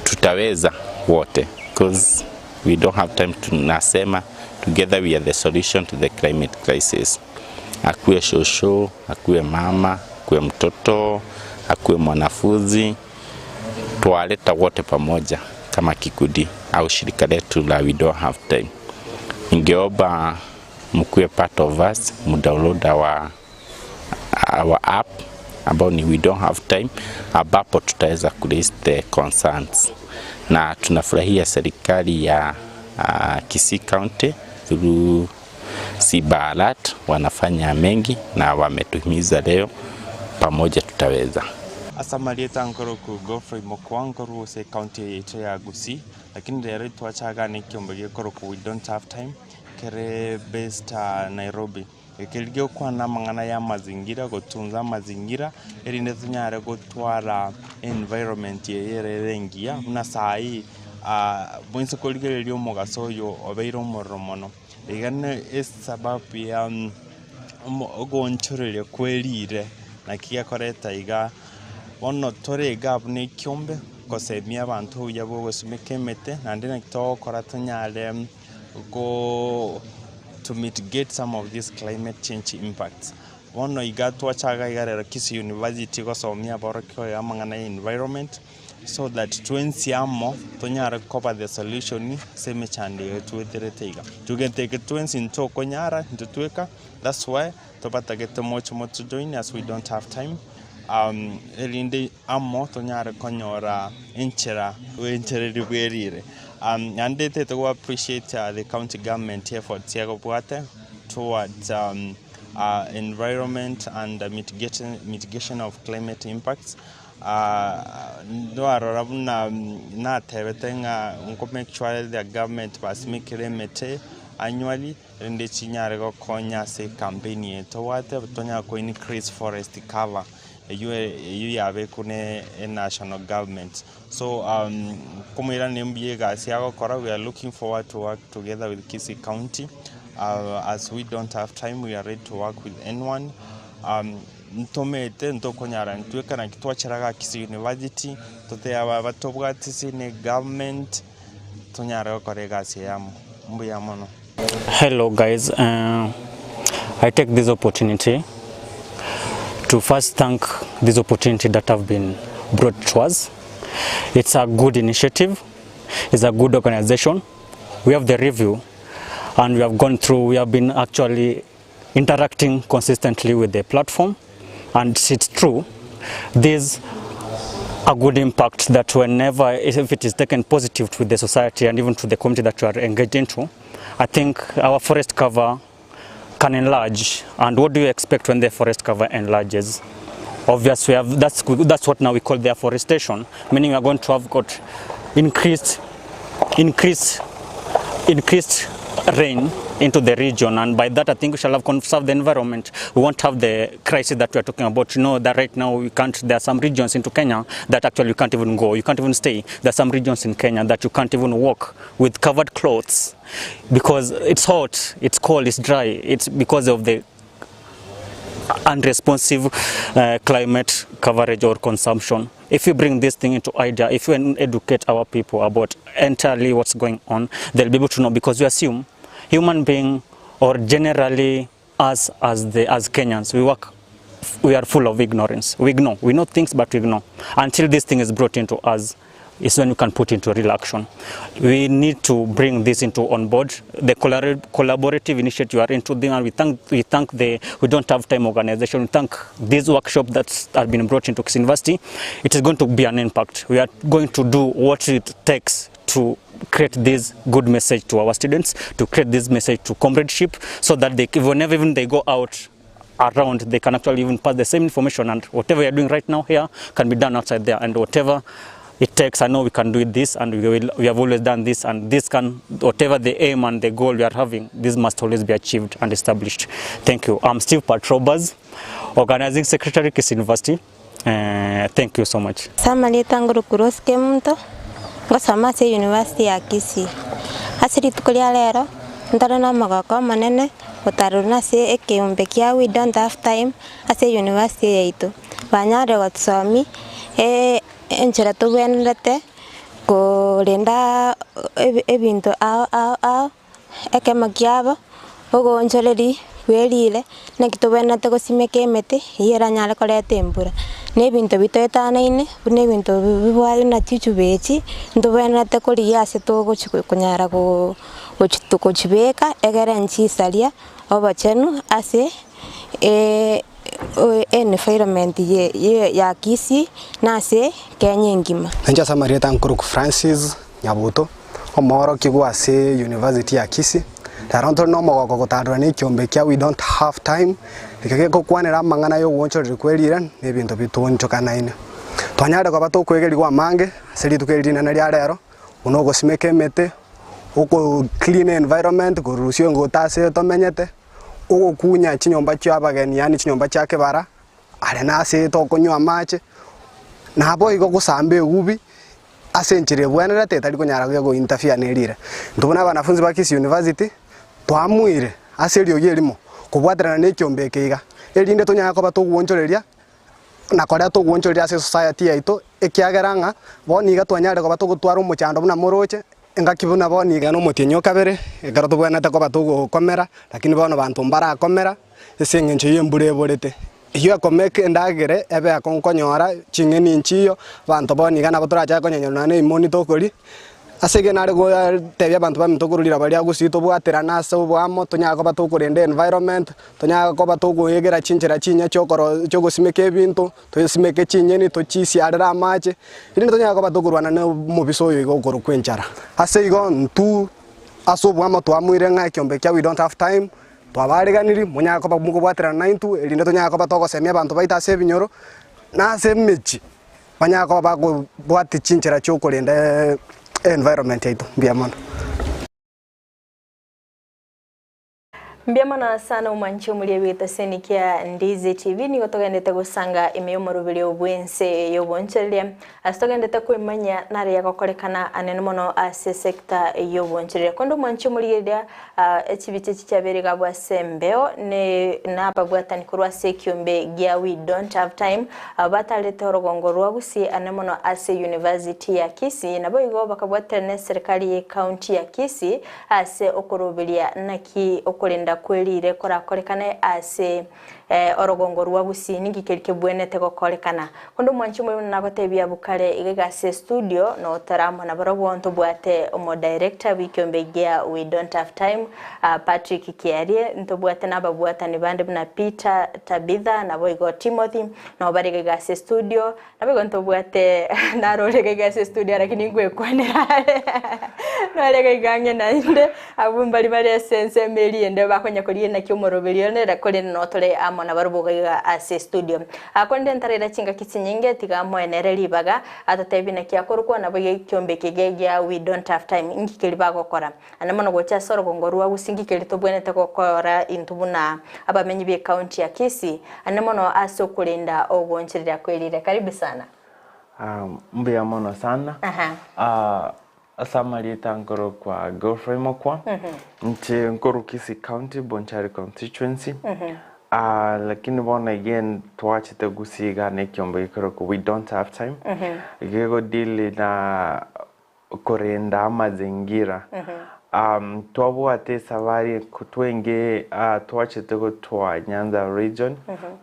tutaweza wote because we don't have time. Tunasema together we are the solution to the climate crisis. Akuwe shosho, akuwe mama, akuwe mtoto, akuwe mwanafunzi, twaleta wote pamoja kama kikundi au shirika letu la We Don't Have Time. Ningeomba mkuwe part of us, mdownload our, our app ambao ni We Don't Have Time, ambapo tutaweza ku raise the concerns, na tunafurahia serikali ya Kisii County through Simba Arati wanafanya mengi na wametuhimiza leo, pamoja tutaweza. Ase amarieta nkorokwa Godfrey Mokwa nkorwa ase ecounty eye yaito ya Gusii, lakini rero twachagana ekiombe gekorokwa We Don't Have Time kere based Nairobi. Ekeri gegokwana amang'ana ya amazingira, gotunza amazingira, erinde tonyare gotwara environment eye ere ere engiya, buna saii bwensi korigereria omogaso oyo obeire omorero mono. Iga ne esababu ya ogoonchoreria kwe riire, naki gekoreta iga bono tore iga buna ekiombe gosemia abanto obuya bwa ogosimeka emete, naende naki togokora tonyare go to mitigate some of these climate change impacts. Bono iga twachaga iga rero Kisii University gosomia aborokigwa iga amang'ana ya environment, so that twensi amo tonyare koba the solution ase emechando eye tweterete iga. Togento eke twensi ntokonyara intwe tweka, that's why tobatagete moche motojoin as we don't have time, erinde amo tonyare konyora enchera enchera eria bwerire. Naende tete go appreciate the county government efforts egobwate towards environment and mitigation of climate impacts. Ndwarora buna natebete ng'a nko make sure the government basimekire emete annually erinde chinyare gokonya ase ecampaign eye tobwate tonyare ko increase forest cover eywo eywo yabekwa ne enational government. So nkomoiraneria mbuya egasi agokora we are looking forward to work together with Kisii county as we don't have time we are ready to work with anyone. Ntomete ntokonyara intwe ekero naki twachera igaa Kisii University, totebe aba batobwati ase ne government, tonyare gokora egasi eye amo. Mbuya mono. Hello guys, uh, I take this opportunity to first thank this opportunity that have been brought to us. It's a good initiative, it's a good organization. We have the review and we have gone through, we have been actually interacting consistently with the platform and it's true there's a good impact that whenever if it is taken positive to the society and even to the community that we are engaged into I think our forest cover can enlarge and what do you expect when the forest cover enlarges obviously we have, that's, that's what now we call the afforestation meaning we are going to have got increased increased increased rain into the region and by that I think we shall have conserved the environment. We won't have the crisis that we are talking about. You know that right now we can't, there are some regions into Kenya that actually you can't even go, you can't even stay. There are some regions in Kenya that you can't even walk with covered clothes because it's hot, it's cold, it's dry. It's because of the unresponsive uh, climate coverage or consumption. If you bring this thing into idea, if you educate our people about entirely what's going on, they'll be able to know because we assume human being or generally us as the as Kenyans, we work we are full of ignorance. We ignore. We know things but we ignore. Until this thing is brought into us is when you can put into real action. We need to bring this into on board. The collaborative initiative you are into, and we thank, we thank the We Don't Have Time organization. We thank this workshop that's has been brought into Kisii University. It is going to be an impact. We are going to do what it takes to create this good message to our students, to create this message to comradeship, so that they, whenever even they go out around, they can actually even pass the same information, and whatever you're doing right now here can be done outside there, and whatever it takes, I know we can do this, and we will, we have always done this, and this can, whatever the aim and the goal we are having, this must always be achieved and established. Thank you. I'm Steve Patrobas, Organizing Secretary, Kisii University. Uh, thank you so much. Ase amarieta ngorokwa Rose Kemunto, ngosoma ase University ya Kisii. Ase rituko ria rero, ntore na omogoko omonene gotarerwa ase ekeombe kia We Don't Have Time ase University eye yaito. Banyarire gotusomia enchera tobwenerete korenda ebinto ao ao ao. Ekemo kiabo, ogoonchoreria bwe riire, naki tobwenerete gosimeka emete, eyio eranyare koreta embura. Na ebinto bitoetanaine, buna ebinto bibwate buna chichuba echi, ntobwenerete korigia ase togochi konyara gochibeka egere nchisaria obochenu ase environment ya Kisii na ase Kenya engima. Inche ase amarieta nkorokwa Francis Nyabuto. Omoorokigwa ase University ya Kisii, rero ntore nomogoko gotarera nekiombe kia We Don't Have Time, ekio gegokwanera amang'ana y'ogwonchoreria kwe riira na ebinto bitoonchokanaine. Twanyarire koba tokwegerigwa amange ase rituko eri rinene ria rero, buna ogosimeka emete, oko clean environment, korusia engoto ase tomenyete, ogokunya chinyomba chia abageni yaani chinyomba chia kebara, are nase tokonywa amache, naboigo gosamba eubi. Ase enchera ebwenerete etari konyara go interfere ne riira. Intwe buna abanafunzi ba Kisii University, twamuire ase eriogi erimo kobwaterana ne ekiombe eke iga, erinde tonyare koba togwonchoreria na koria togwonchoreria ase esociety yaito, ekiagera ng'a bono iga twanyarire koba togotwara omochando buna moroche, engaki buna bono iga na omotienyi o kabere, ekero tobwenerete koba togokomera, lakini bono banto mbarakomera. ase eng'encho ya embura eborete. Eyio ekomeka endagera ebe akong'u konyora, ching'eni nchiyo, abanto bono iga nabo torachake konyenya nonya na emoni tokoria. Ase igo nare gotebia abanto baminto korwa riraba ria gusii tobwaterane ase oboamo, tonyare koba tokorenda environment, tonyare koba tokoegera chinchera chinyia chiokoro chiogosimeka ebinto, tosimeke chinyeni tochisiarere amache, erinde tonyare koba tokorwana na omobisa oyo iga okorokwa enchara. Ase igo intwe ase oboamo twamoire ng'a ekiombe kia we don't have time, twabareganirie monyare koba mokobwaterana naintwe erinde tonyare koba togosemia abanto baito ase ebinyoro, na ase emechie. Banyare koba bakobwatia chinchera chi'okorenda environment yaito. Mbuya mono. Mbuya mono sana omwanchi omoria bw'etaseni kia Ndizi TV nigo togendete gosanga ime y'omoroberio bw'ense y'obonchoreria ase togendete kwemanyia nare yagokorekana anene mono ase sector y'obonchoreria konde omwanchi omorigereria echibicha echi chiabeire iga abwo ase embeo ne nababwatani korwa ase ekiombe gia We Don't Have Time Abwo batarete orogongo rwa Gusii ane mono ase University ya Kisii naboigo bakabwaterana neserikali ye county ya Kisii ase okoroberia naki okorenda kwe riire korakorekane ase orogongo rwa Gusii ninki keri kebwenete gokorekana. Konde omwanchi omobe buna nagotebia abwo kare iga iga ase studio notore amo nabarobwo ntobwate omodirector bw'ekiombe gia We Don't Have Time Patrick Kiarie, ntobwate nababwatani bande buna Peter, Tabitha, naboigo Timothy, nabo bare iga iga ase estudio, naboigo ntobwate narore iga iga ase estudio lakini ngwekwanera are nare iga iga ang'e naende, abwo mbari bare ase ensemo eria ende bakonya korigia naki omoroberi one korende noo tore amo nabarobwo iga iga ase estudio. Korende ntaraira chingaki chinyinge tiga moenere ribaga atotebie naki akorokwa naboigo ekiombe eke gia we don't have time inki keria bagokora. Naende mono gocha ase orogongo rwa Gusii ngikeri tobwenerete gokora intwe buna abamenyi b'ecounty ya Kisii, naende mono ase okorenda ogoonchoreria kwerire. Karibu sana. Mbuya mono sana. Aha. Ase amarieta nkorokwa Geoffrey Mokwa, inche nkorwa Kisii County, Bonchari Constituency. Lakini bono again twachete Gusii iga na ekiombe gekorokwa We Don't Have Time, gegodeal na korenda amazingira. Twabwate esabari twenge twachete gotwa Nyanza region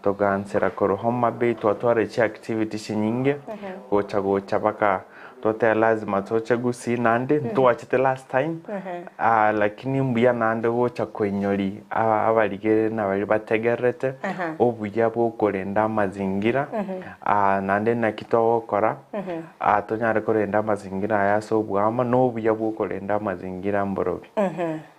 togaansera korwa Homa Bay twatwara chiactivity chinyinge gocha gocha mpaka twateba lazima toche Gusii naende ntwachete last time lakini mbuya naende gocha koinyori abarigereria na baria bategererete obuya bwa okorenda amazingira naende naki togokora. Tonyare korenda amazingira aya ase oboamo na obuya bw'okorenda amazingira mborobi.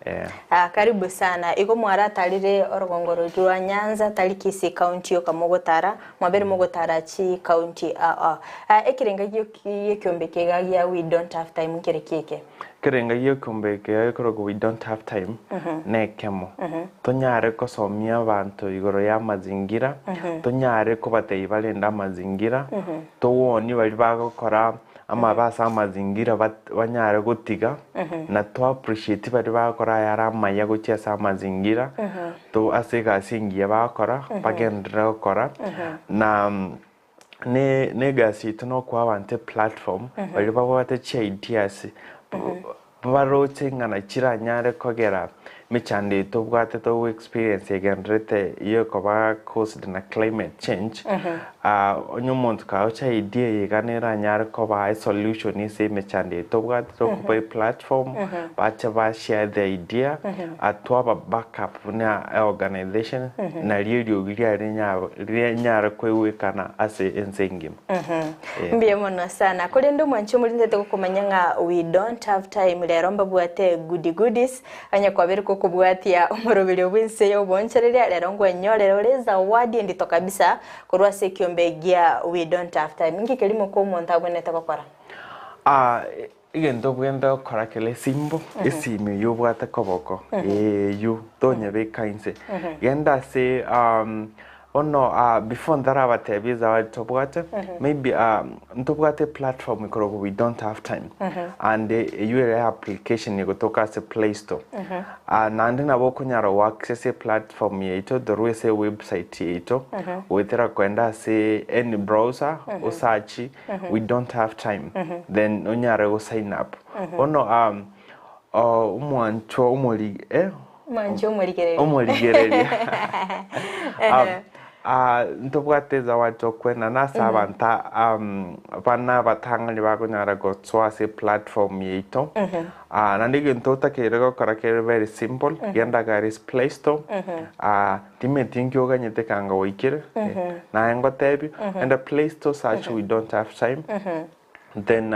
Eh. Ah, karibu sana. Igo mwaratarire orogongo roria rwa Nyanza tari Kisii county yoka mogotara, mwabere mogotara chi county ao. Ah, ekerenga giekiombe kiga gia we don't have time nkere kieke? Ekerenga giekiombe eke gekorokwa we don't have time nekemo. Tonyare kosomia abanto igoro y'amazingira, tonyare kobatebia barende amazingira, Togoonie baria bagokora amabe ase amazingira banyare gotiga, na to appreciate baria bagokora ayare amaya gochia ase amazingira, to ase egasi engiya bagokora, bagenderere gokora, na ne ne egasi yaito nokoa abanto eplatform, baria babwate chiideas, Baroche ng'a naki chiranyare kogera emechando eye tobwate togo experience egendererete yokoba caused na climate change, onye omonto kagocha idea eye iga neranyare koba esolution ase emechando eye tobwate tokoba eplatform bache ba share their idea twaba back up buna eorganization nario eriogi riare rianyare koigwekana ase ense engima. Mbuya mono sana. Korende omwanchi omoriri ntete gokomanya ng'a we don't have time rero mbabwate goody goodies onye kwabere gokobwatia omoroberio bw'ense y'obonchoreria rero nkwenyorere ore zawadi endito kabisa korwa ase ekiombe gia we don't have time. Inki keria moka omonto abwenerete gokora? Ah, egento obwenerete gokora kere simple, esimi eywo obwate koboko, eywo tonyebeka inse. Genda ase bono before ntarabatebia ezawadi tobwate, maybe ntobwate eplatform ekorokwa we don't have time, and eywo ere application egotoka ase play store. Naende nabo okonyara go access eplatform yaito through ase ewebsite yaito, goetera kogenda ase any browser, osearch we don't have time then onyare go sign up bono omwanchwa omori eh. Mwanche omorigereria. Omorigereria. Ah, ntobwate ezawadi tokwenana ase abanto bana abatang'ani bakonyara gosoa ase eplatform yaito. Ah, naende egento otakeire gokora kere very simple, genda iga aria ase play store, ah, timanyeti nki oganyete kanga gwaikire, naye ngotebie, genda play store search we don't have time, then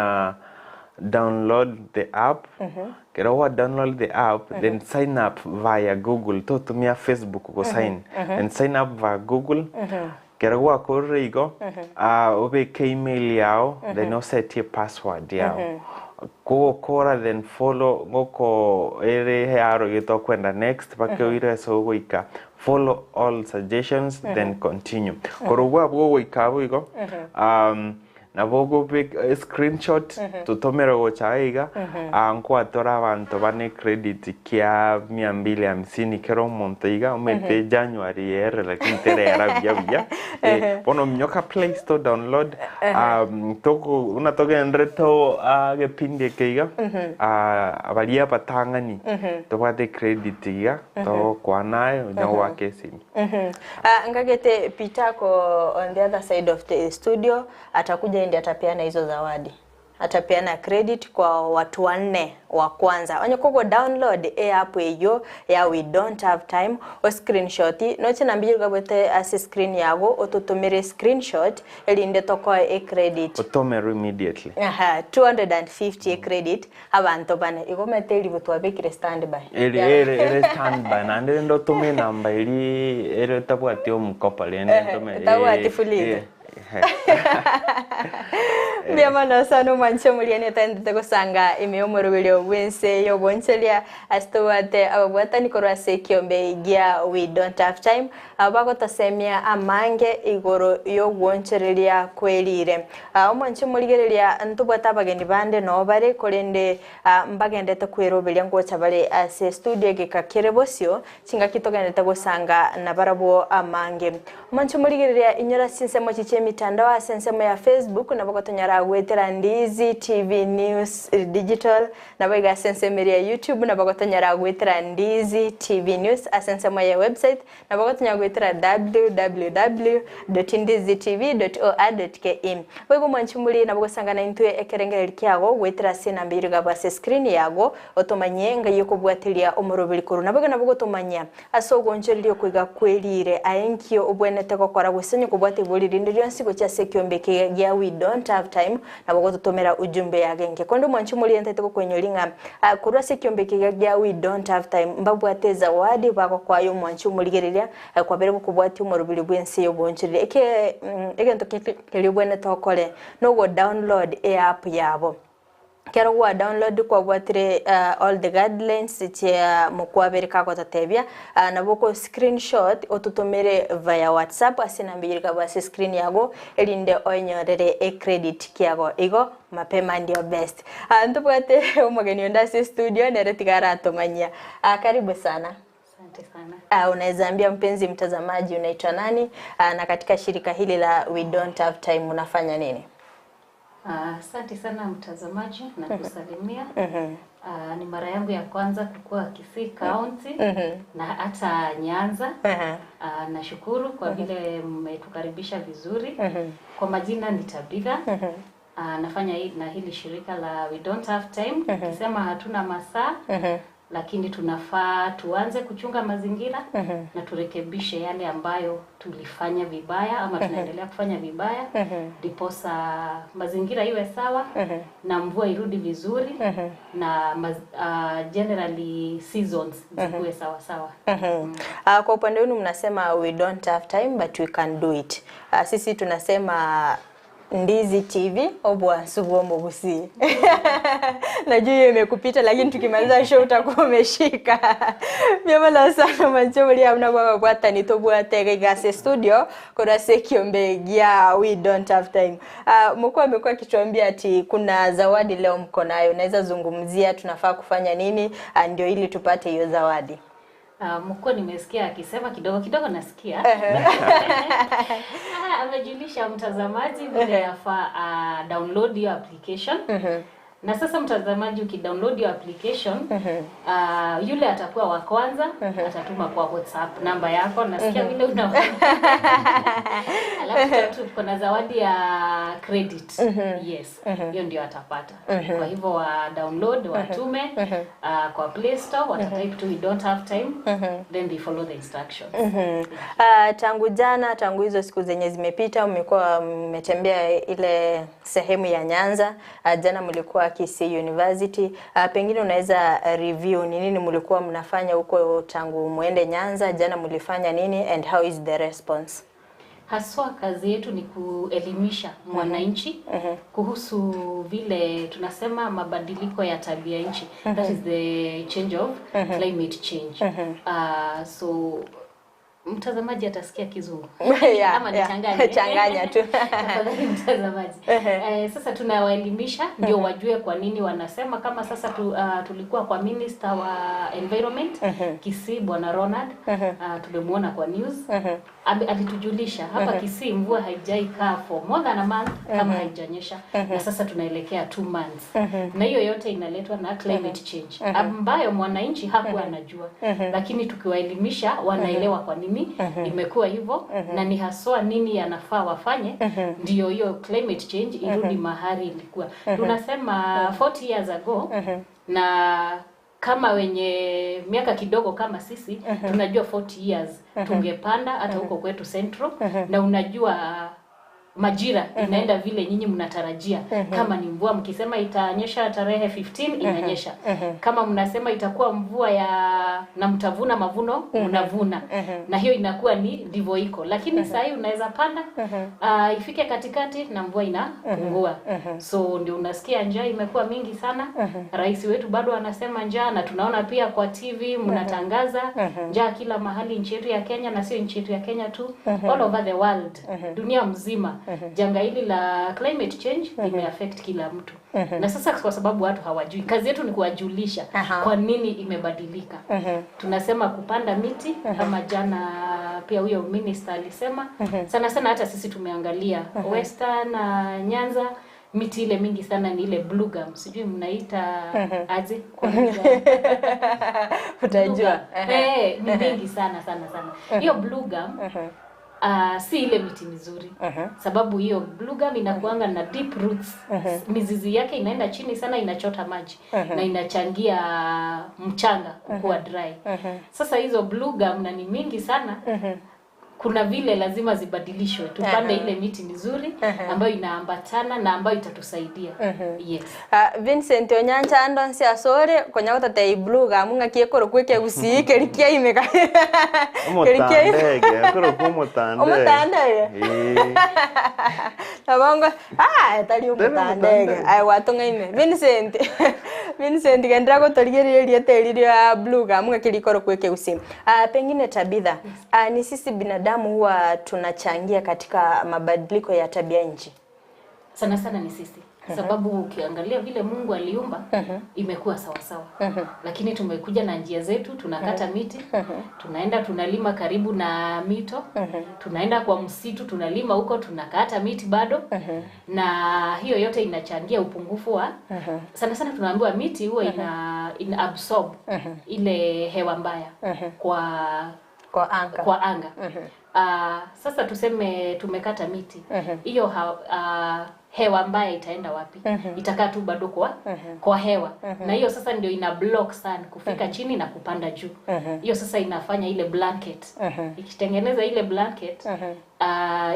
download the app, ekero gwa download the app then sign up via Google, totumia Facebook go sign, then sign up via Google, ekero gwakorire igo obeke email yago then osetie password yago, kogokora then follow ngoko ere yarogete okwenda next mpaka oire ase ogoika, follow all suggestions then continue. Korwa abwo gogoika abwo igo. Nabo ogobeka escreenshot totomere gocha iga iga, aa nkwatore abanto bane ecredit kia mia mbili hamsini kera omonto iga omanyete January yaerire lakini terera buya buya. Eh, bono minyoka play store download toko buna togenderete egepindi eke iga, baria abatang'ani tobwate ecredit iga togokwana aye onya goaka esimi. Ah, ngagete Peter ako on the other side of the studio atakuja ndiye atapeana hizo zawadi atapeana credit kwa watu wanne wa kwanza onye kogo download e app eyo ya we don't have time o screenshot noche nambire gabwete ase screen yago ototomere screenshot erinde tokoe e credit Otomerwe immediately. Aha, 250 e credit Abanto bane igo omanyete eribu twabekire stand by. Eri ere ere stand by naende rende otome enamba eria ere etabwati omokopa rende Ehe, ntome etabwati fuliza. Mbuya mono sana omwanche omoriani otaendete gosanga ime y'omoroberio bw'ense y'obonchoria ase tobwate ababwatani korwa ase ekiombe gia We Don't Have Time Aba bagotosemia amange igoro y'ogwonchoreria kwerire. Omwanche omorigereria, ntobwate abageni bande noo bare, korende mbagendete kweroberia ngocha bare ase estudio egeka kere bosio, chingaki togendete gosanga nabarabwo amange. Omwanche omorigereria, inyora chinsemo echi chi'emitandao ase ensemo ya Facebook, nabo gotonyora goetera Ndizi TV News Digital, Naboigo ase ensemo eria ya YouTube nabo gotonyora goetera Ndizi TV News, ase ensemo ye website nabo gotonyora goetera www.ndizitv.or.ke. Boigo mwanchi muri nabo gosangana intwe ekerengereri kiago goetera ase enamba eyio rigabwe ase escreen yago otomanyie ngai okobwatiria omoroberi korwa. Naboigo nabo gotomanyia ase ogoonchoreria okoiga kwerire aye nkio obwenerete gokora gose onye kobwate ibori rinde rionsi gochia ase ekiombe eke gia we don't have time nabo gototomera ujumbe yage enke. Korende omwanchi omoriri ntaete gokoinyoria ng'a korwa ase ekiombe eke gia we don't have time mbabwate ezawadi bagokoa aye omwanchi omorigereria kwabere gokobwatia omoroberi bw'ense y'oboonchoreria. Eke egento keria obwenerete okore nogo download eapp yabo. Ekero gwa download kwabwatire all the guidelines chia mokwabere kagototebia, nabo oko screenshot ototomere via WhatsApp ase enamba eyio erikabua ase screen yago erinde oenyorere ecredit kiago. Igo mapema ndio best. Ntobwate omogeni onde ase estudio nere tiga aratomanyia. Karibu sana. Asante sana. Unaweza ambia mpenzi mtazamaji unaitwa nani na katika shirika hili la We Don't Have Time unafanya nini? Asante sana mtazamaji na kusalimia. Ni mara yangu ya kwanza kukua Kisii County na hata Nyanza. Nashukuru kwa vile mmetukaribisha vizuri. Kwa majina ni Tabitha. Nafanya na hili shirika la We Don't Have Time. Tukisema hatuna masaa lakini tunafaa tuanze kuchunga mazingira na turekebishe yale ambayo tulifanya vibaya ama tunaendelea kufanya vibaya, ndiposa mazingira iwe sawa na mvua irudi vizuri na generally seasons zikuwe sawa sawa. Kwa upande wenu mnasema we don't have time but we can do it. Sisi tunasema Ndizi TV obwansu bwomo busi. Najua hiyo imekupita lakini tukimaliza show utakuwa umeshika. Myamala sana manchomuli amna baba bwata nitobwate gase studio kuna sekiombe gia we don't have time. Mkuu amekuwa akituambia ati kuna zawadi leo mko nayo. Naweza zungumzia tunafaa kufanya nini ndio ili tupate hiyo zawadi. Mkuu nimesikia akisema kidogo kidogo nasikia. Amejulisha mtazamaji vile yafaa download hiyo application. Na sasa mtazamaji, ukidownload hiyo application yule atakuwa wa kwanza atatuma kwa WhatsApp namba yako, nasikia vile una alafu tuko na zawadi ya credit. Yes, hiyo ndio atapata. Kwa hivyo wa download watume kwa Play Store, watatype tu we don't have time, then they follow the instructions. Tangu jana, tangu hizo siku zenye zimepita, mmekuwa mmetembea ile sehemu ya Nyanza. Jana mlikuwa Kisii University. Pengine unaweza review ni nini mlikuwa mnafanya huko tangu muende Nyanza, jana mlifanya nini and how is the response? Haswa kazi yetu ni kuelimisha mwananchi kuhusu vile tunasema mabadiliko ya tabia nchi, that is the change of climate change. So mtazamaji atasikia Kizungu ama nichanganye? Changanya tu. Tafadhali mtazamaji. Sasa tunawaelimisha ndio wajue kwa nini wanasema kama sasa tulikuwa kwa minister wa environment Kisii, Bwana Ronald, tumemuona kwa news. Alitujulisha hapa Kisii mvua haijaikaa for more than a month kama haijanyesha, na sasa tunaelekea 2 months. Na hiyo yote inaletwa na climate change ambayo mwananchi hakuwa anajua, lakini tukiwaelimisha wanaelewa kwa nini imekuwa hivyo na ni haswa nini yanafaa wafanye ndio hiyo climate change irudi mahali ilikuwa. Tunasema 40 years ago, na kama wenye miaka kidogo kama sisi tunajua 40 years tungepanda hata huko kwetu Central, na unajua majira inaenda vile nyinyi mnatarajia. Kama ni mvua mkisema itanyesha tarehe 15 inanyesha. Kama mnasema itakuwa mvua ya na mtavuna mavuno, mnavuna. Na hiyo inakuwa ni ndivyo iko. Lakini saa hii unaweza panda, ifike katikati na mvua inapungua. So ndio unasikia njaa imekuwa mingi sana. Rais wetu bado anasema njaa, na tunaona pia kwa TV mnatangaza njaa kila mahali nchi yetu ya Kenya, na sio nchi yetu ya Kenya tu, all over the world, dunia mzima. Janga hili la climate change imeaffect kila mtu. Na sasa kwa sababu watu hawajui, kazi yetu ni kuwajulisha kwa nini imebadilika. Tunasema kupanda miti, kama jana pia huyo minister alisema. Sana sana hata sisi tumeangalia Western na Nyanza, miti ile mingi sana ni ile blue gum, sijui mnaita aje kwa lugha. Utajua. Ni mingi sana sana sana. Hiyo blue gum si ile miti mizuri. Sababu hiyo blue gum inakuanga na deep roots. Mizizi yake inaenda chini sana, inachota maji na inachangia mchanga kukua dry. Sasa hizo blue gum na ni mingi sana, kuna vile lazima zibadilishwe, tupande ile miti mizuri ambayo inaambatana na ambayo itatusaidia. Yes. Vincent Onyancha ando nsi asore konya gotatei blue gum ng'aki ekoro kweke gusii keri kiaimeka. Omotandege, ekoro kwa omotandege. Omotandege? Nabongo, tari omotandege. Ai watong'aine. Vincent. Vincent gendera gotorigereria teri ria blue gum ng'aki rikoro kweke gusii. Pengine Tabitha, ni sisi binadamu huwa tunachangia katika mabadiliko ya tabia nchi. Sana sana ni sisi. Sababu ukiangalia vile Mungu aliumba, imekuwa sawa sawa. Lakini tumekuja na njia zetu, tunakata miti, tunaenda tunalima karibu na mito, tunaenda kwa msitu tunalima huko, tunakata miti bado. Na hiyo yote inachangia upungufu wa sana sana tunaambiwa miti huwa ina absorb ile hewa mbaya kwa anga. Kwa anga. Sasa tuseme tumekata miti. Hiyo hewa mbaya itaenda wapi? Itakaa tu bado kwa hewa. Na hiyo sasa ndio ina block sun kufika chini na kupanda juu. Hiyo sasa inafanya ile blanket. Ikitengeneza ile blanket,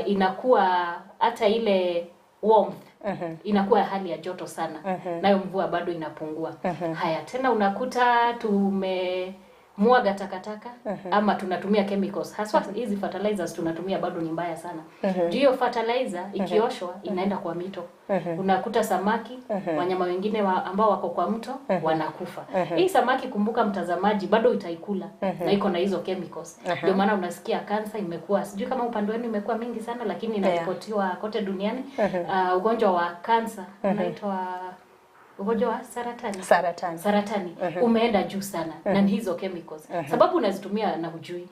inakuwa hata ile warmth inakuwa hali ya joto sana. Nayo mvua bado inapungua. Haya tena unakuta tume mwaga takataka ama tunatumia chemicals, haswa hizi fertilizers tunatumia bado ni mbaya sana. Juu hiyo fertilizer ikioshwa inaenda kwa mito. Unakuta samaki, wanyama wengine ambao wako kwa mto wanakufa. Hii samaki, kumbuka mtazamaji, bado itaikula na iko na hizo chemicals. Ndio maana unasikia kansa imekuwa, sijui kama upande wenu imekuwa mingi sana, lakini inaripotiwa kote duniani. Ugonjwa wa kansa unaitwa Ugonjwa wa saratani. Saratani. Saratani umeenda juu sana na ni hizo chemicals. Sababu unazitumia na hujui.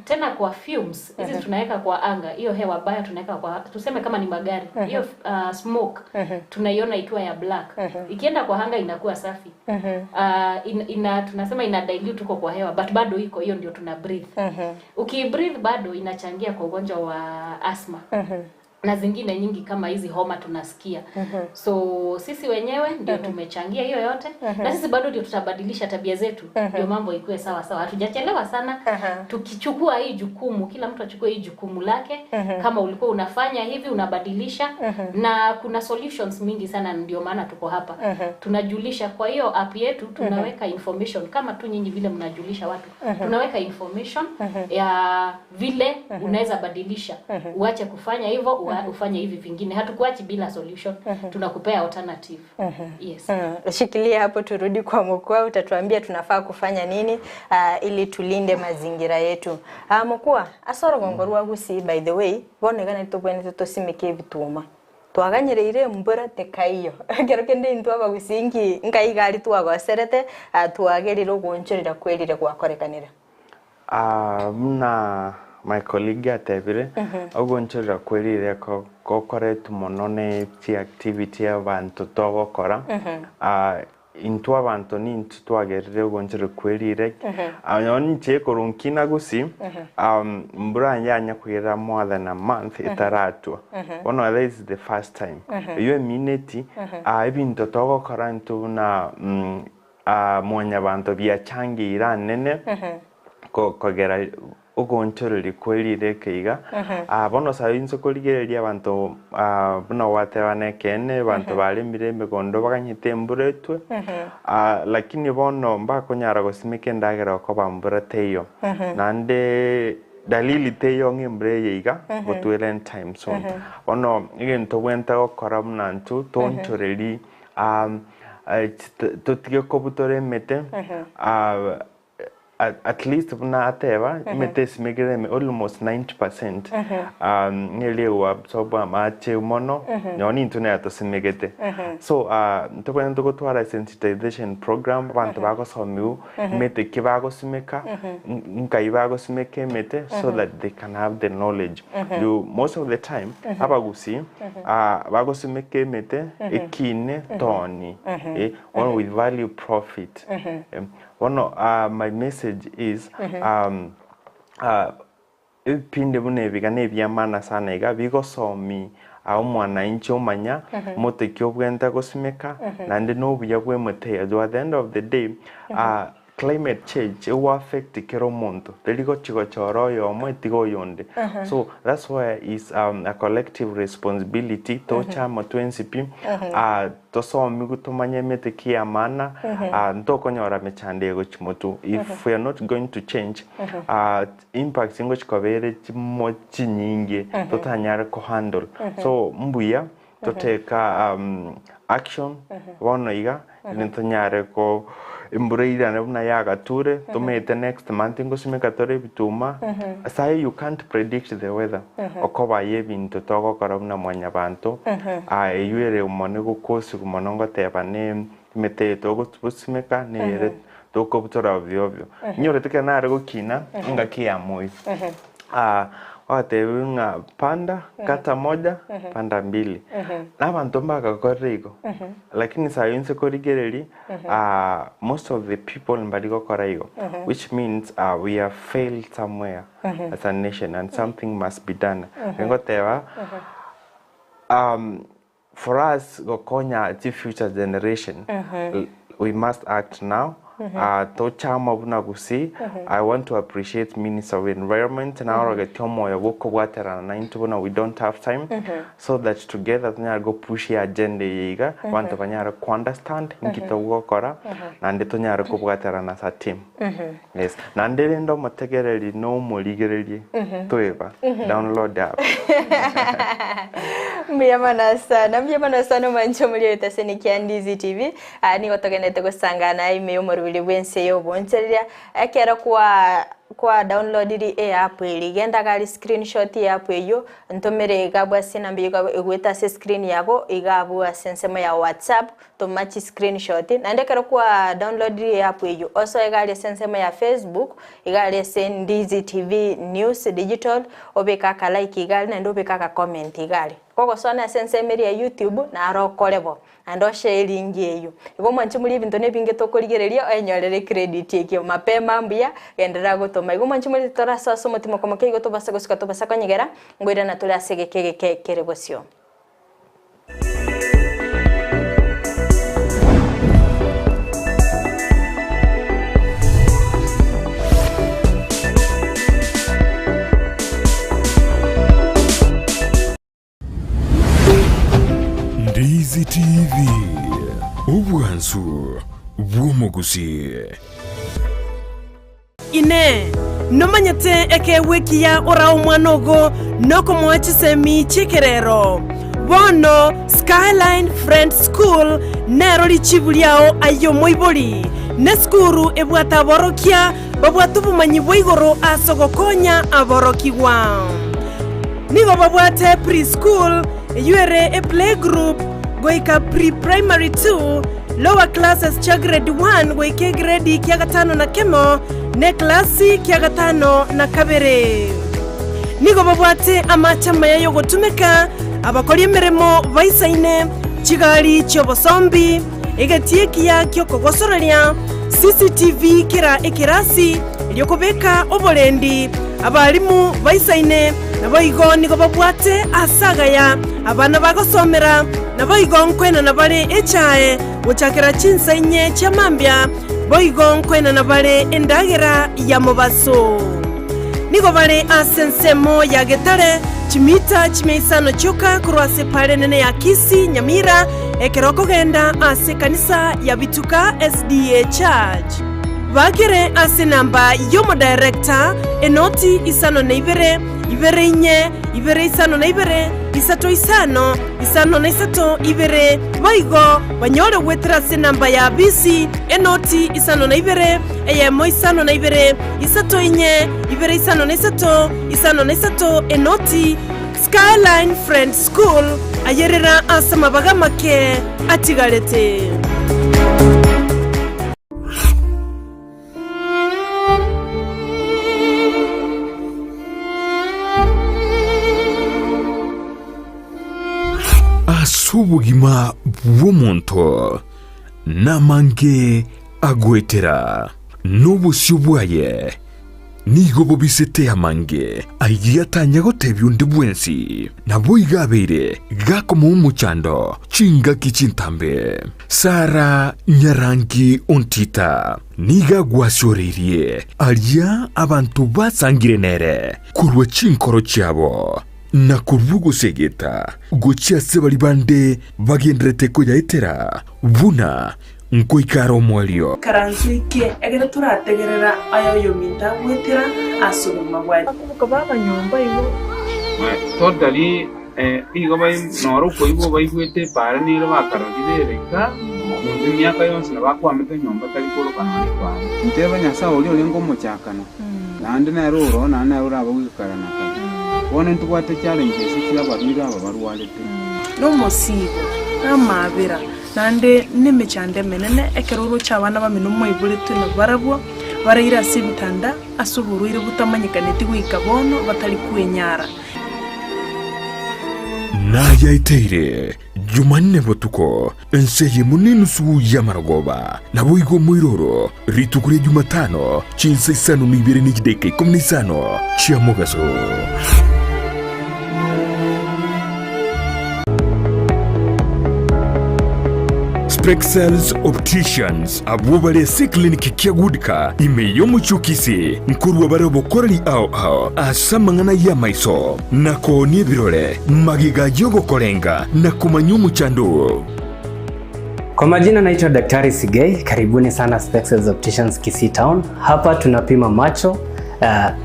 Tena kwa fumes hizi tunaweka kwa anga, hiyo hewa baya tunaweka kwa tuseme kama ni magari, hiyo smoke tunaiona ikiwa ya black. Ikienda kwa anga inakuwa safi. Ina tunasema ina dilute huko kwa hewa but bado iko hiyo ndio tuna breathe. Ukibreathe bado inachangia kwa ugonjwa wa asthma na zingine nyingi kama hizi homa tunasikia. So sisi wenyewe ndio tumechangia hiyo yote na sisi bado ndio tutabadilisha tabia zetu ndio mambo ikuwe sawa sawa. Hatujachelewa sana. Tukichukua hii jukumu, kila mtu achukue hii jukumu lake. Kama ulikuwa unafanya hivi unabadilisha, na kuna solutions mingi sana, ndio maana tuko hapa. Tunajulisha kwa hiyo app yetu tunaweka information kama tu nyinyi vile mnajulisha watu. Tunaweka information ya vile unaweza badilisha, uache kufanya hivyo, ufanye hivi vingine. Hatukuachi bila solution, tunakupea alternative. Yes. Shikilia hapo, turudi kwa Mokua, utatuambia tunafaa kufanya nini ili tulinde mazingira yetu. Mokua, asoro gongorwa gusi by the way, bonekana tubwenete tosimike ebituma. Twaganyereire mbura tekaiyo. Kero kende intwe abagusingi nkaigari twagoserete, twagerire ogonchorera kwerire gwakorekanire. Muna my colleague atebire ogonchorera kwerire gokoretu mono ne chi activity abantu togokora. Intwe abantu nintu twagerire ogonchorera kwerire. Nche korunkina gusi mbura yanya kwira more than a month itaratwa. Bono this is the first time. Iyo minute ebinto togokora ntu na mwanya bantu biachangira nene kogera ogonchoreri kwerire keiga. Bono sayo inse korigereria abanto buna gwatebana ekene abanto baremire emegondo baganyete embura etwe. Lakini bono mbakonyara gosimeka endagera okoba mbura teiyo. Naende dalili teiyo ng'a embura eye iga gotwera anytime soon. Bono egento bwenta gokora buna intwe tonchoreri totige kobutora emete. At least buna ateba emete esimekire almost 90% ng'eria absorb amache mono nonye intwe nere tosimegete. So ntobwenerete gotwara sensitization program abanto bagosomiwa emete ki bagosimeka nkai bagosimeka emete so that they can have the knowledge. You, most of the time abagusi bagosimeka emete ekine toni one with value profit. Bono my message is ebipindi buna ebiga na ebiamana sana iga bigosomi omwananchi omanya moteki obwente gosimeka naende na obuya bwa emete eyo. At the end of the day climate change ego affect kera omonto teri gochigochora oyomo etiga oyonde. So that's why is a collective responsibility tochama twensi pi tosomigu tomanye emete ki ya maana ntokonyora mechando egochi motu. If we are not going to change impacts ngochikobere chimo chinyinge totanyare kohandle. So mbuya toteka action bono iga ntonyare ko embura irane buna yagature tomete next month ngosimeka tore ebituma. Sahi you can't predict the weather okoba ebinto togokora buna mwanyabanto eywo ere mono egokosigu mono ngoteba ne emete eye togosimeka nere tokobutora ovyo ovyo. Nyorete ekero nare gokina engaki ya moi ogatebiwa ng'a panda kata moja panda mbili na abanto mbagakorire igo lakini sayo inse korigereria most of the people mbari gokora igo which means we have failed somewhere as a nation and something must be done. Ngoteba for us gokonya the future generation we must act now. Tochama buna gusi I want to appreciate Minister of Environment na orogetie omoyo bwokobwaterana na intwe buna we don't have time so that together tonyare go push ya agenda eye iga abanto banyare ku understand nki togokora naende tonyare kobwaterana as a team. Yes. Naende rende omotegereri na omorigererie toeba download app. Mbuya mono sana, mbuya mono sana omwanche omori oyo taseni kia Ndizi TV. Nigo togenderete gosangana ime y'omoroberi bw'ense y'obonchereria ekero kwa kwa downloadiri eapp eria, genda gari screenshot ye app eywo, ntomere iga abwo ase enamba eywo iga egwete ase escreen yago, iga abwo ase ensemo ya whatsapp, toma chi screenshot, naende ekero kwa downloadiri eapp eywo, osoe iga aria ase ensemo ya facebook, iga aria ase Ndizi TV News Digital, obeke aka like iga aria naende obeke aka comment iga aria. Kogosona ase ensemo eria ya youtube, naro okore bo. Naende oshare elinki eyio. Igo mwanche morie ebinto na ebinge tokorigereria oenyorere ecredit ekio mapema mbuya genderera gotoma. Igo mwanche morie titorasoa ase omotimoko moke igo tobase gosuka tobasa konyegera ngoirana tore ase egeka egeke kere bosio. Ndizi TV, obwansu bw'omogusii. Inee! Nomanyete ekeegwa ekiya orae omwana ogo nokomoa chisemi chi'ekerero? Bono Skyline Friends School nero richibu riao aye omoibori. Nesukuru ebwate aborokia babwate obomanyi bwa igoro ase ogokonya aborokigwa. Nigo babwate pre-school, eyio ere eplaygroup, goika pre-primary 2, lower classes chia grade 1 goika egredi kia gatano na kemo, na eklasi kia gatano na kabere. Nigo babwate amache amaya y'ogotumeka, abakori emeremo baisaine, chigari chi'obosombi, egetii ekiya gi'okogosoreria, CCTV kera ekerasi, erio kobeka oborendi abarimu baisaine, naboigo nigo babwate aase agaya abana bagosomera, naboigo nkoenana bare echae gochakera chinsa inye chia mambia, boigo nkoenana bare endagera ya mobaso. Nigo bare ase ensemo ya Getare, chimita chimia isano chioka korwa ase epaara enene ya Kisii, Nyamira, ekero okogenda ase ekanisa ya Bituka SDA Church. Bakere ase enamba y'omodirector, enoti isano na ibere, ibere inye, ibere isano na ibere, isato isano, isano na isato, ibere, boigo banyore goetera ase enamba ya bisi, enoti isano na ibere, eyemo isano na ibere, isato inye, ibere isano na isato, isano na isato, enoti. Skyline Friends School, ayerera ase amabaga amake atigarete. Ase obogima bw'omonto namange agoetera, na obosio bwaye nigo bobisete amange ayio atanya gotebia onde bwensi. Naboigo abeire gakomoa omochando chingaki chintambe. Sara nyarangi ontita nigo agwasioreirie aria abanto basangire nere korwa chinkoro chiabo, na korwa ogosegeta gochia ase baria bande bagendererete koyaetera buna nkoika are omoerio. Ikaranso eke, ekero torategerera aya oyominto agwetera ase obogima bwaye. Bakoboka baba nyomba igo. Totally nigo noro okoigwa baigwete epaara nere bakarorire ere iga, monto emiaka yonsi nabo akwamete nyomba tari koroka nonya epaara. Nteba Nyasae oria orenge omochakano, naende nere oroo, naende nere orabe goika kare na kare. Bono ntobwate challenges chi'abarwaire aba barwarete. Nomosiibo, namaabera, naende nemechando emenene, ekero oroche abana bamino mwaiboretwe nabarabwo, baraire ase ebitanda ase oborwaire botamanyekaneti goika bono, batari kwenyara. Nayaeteire Jumanne botuko, ense eyemo nenusu y'amarogoba, naboigo omoiroro, rituko ria Jumatano, chinsa isano na ibere ne chidaeka ikomi na isano chia mogaso. Spexels Opticians abwo bare ase eclinic kia Goodka ime y'omochie o Kisii nkorwa bare obokoreri ao ao ase amang'ana y'amaiso na koonia ebirore magega y'ogokorenga na komanya omochando oo. Kwa majina naitwa Daktari Sigei, karibuni sana Spexels Opticians Kisii Town. Hapa tunapima macho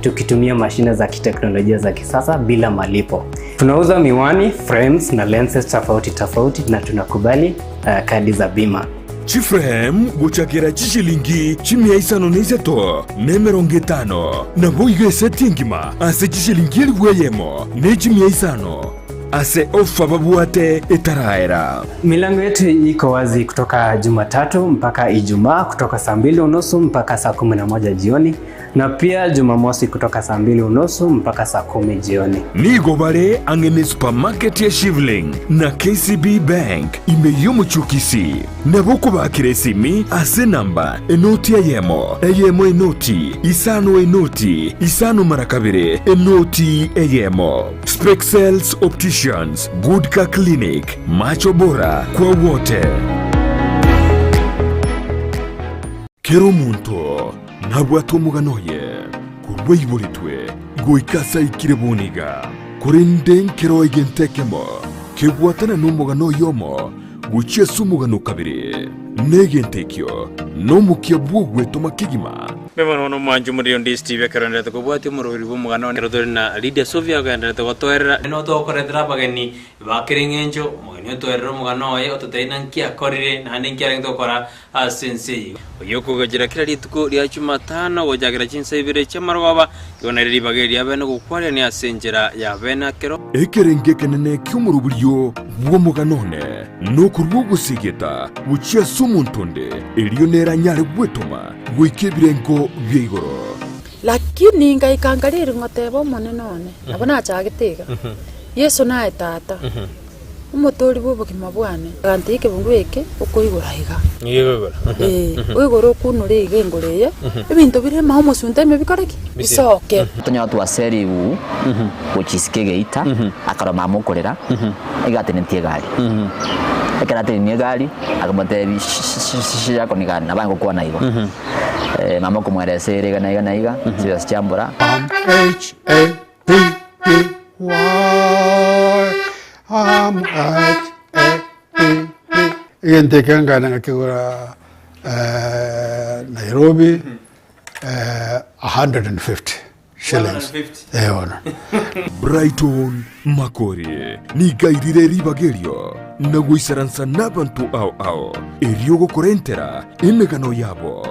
tukitumia mashine za kiteknolojia za kisasa bila malipo. Tunauza miwani, frames na lenses tofauti tofauti na tunakubali kadi za bima. Chiframe gochakera chishilingi chimia isano na isato, na emerongo etano, naboigo eseti engima ase chishilingi elifu eyemo ne chimia isano, ase ofa babwate etaraera. Milango yetu iko wazi kutoka Jumatatu mpaka Ijumaa kutoka saa mbili unusu mpaka saa 11 jioni na pia Jumamosi kutoka saa mbili unusu mpaka saa 10 jioni. Nigo bare ang'e ne supermarket ya Shivling na KCB Bank ime y'omochie o Kisii. Nabo okobakera esimi ase enamba enoti eyemo, eyemo enoti, isano enoti, isano mara kabere, enoti eyemo. Spexels Opticians, Good Car Clinic, Macho Bora kwa wote. Kera omonto nabwate omogano oye korwa aiboretwe goika ase aikire bono iga, korende nkero egento ekemo kebwatana nomogano oyomo gochia ase omogano o kabere, na egento ekio nomokia bw'ogwetoma kegima. Mbuya mono bono omwanchi omoriri onde Steve ekero oenderete kobwatia omoroberi bw'omogano one ekero tore na Lydia Sofia ogenderete gotoerera. Nigo togokoretera abageni ba kera eng'encho, omogeni otoerere omogano oye ototebie naki akorire naende nki arenge gokora ase ense eye. Oyio okogechera kera rituko ria Jumatano gochakera chinsa ibere chi'amarogoba, igo nere ribaga eri riabeene gokwarerania ase enchera y'abeene ekero. Ekerengo ekenene ki'omoroberio bw'omogano one nokorua ogosegeta gochia ase omonto onde, erio nere anyare gwetoma goika ebirengo bia igoro. Lakini ngaika nkariri ngoteba Omonene one, nabo nachagete iga, Yeso naye Tata, Omotoori bw'obogima bwane. Agantebi ekebungo eke okoigora iga. Ee, oigore okunore iga engoro eye, ebinto bire ime omosunte ime bikore ki? Bisoke. Tonyora twaserigwe gochia isiko egeita, akarora mama okorera, iga atenetie egari. Ekero atenenie egari, akamotebia shh yako ni gani? Nabo aye gokwana igo. Mama okomweresa ere iga na iga na iga, chibesa chiambora. M H A P P Y M H A P P. Egento eke nkagenda ngakegora Nairobi 150 shillings. Eh bono. Brighton Makori nigo airire ribaga erio na goisaransa nabanto ao ao, erio gokorentera emegano yabo.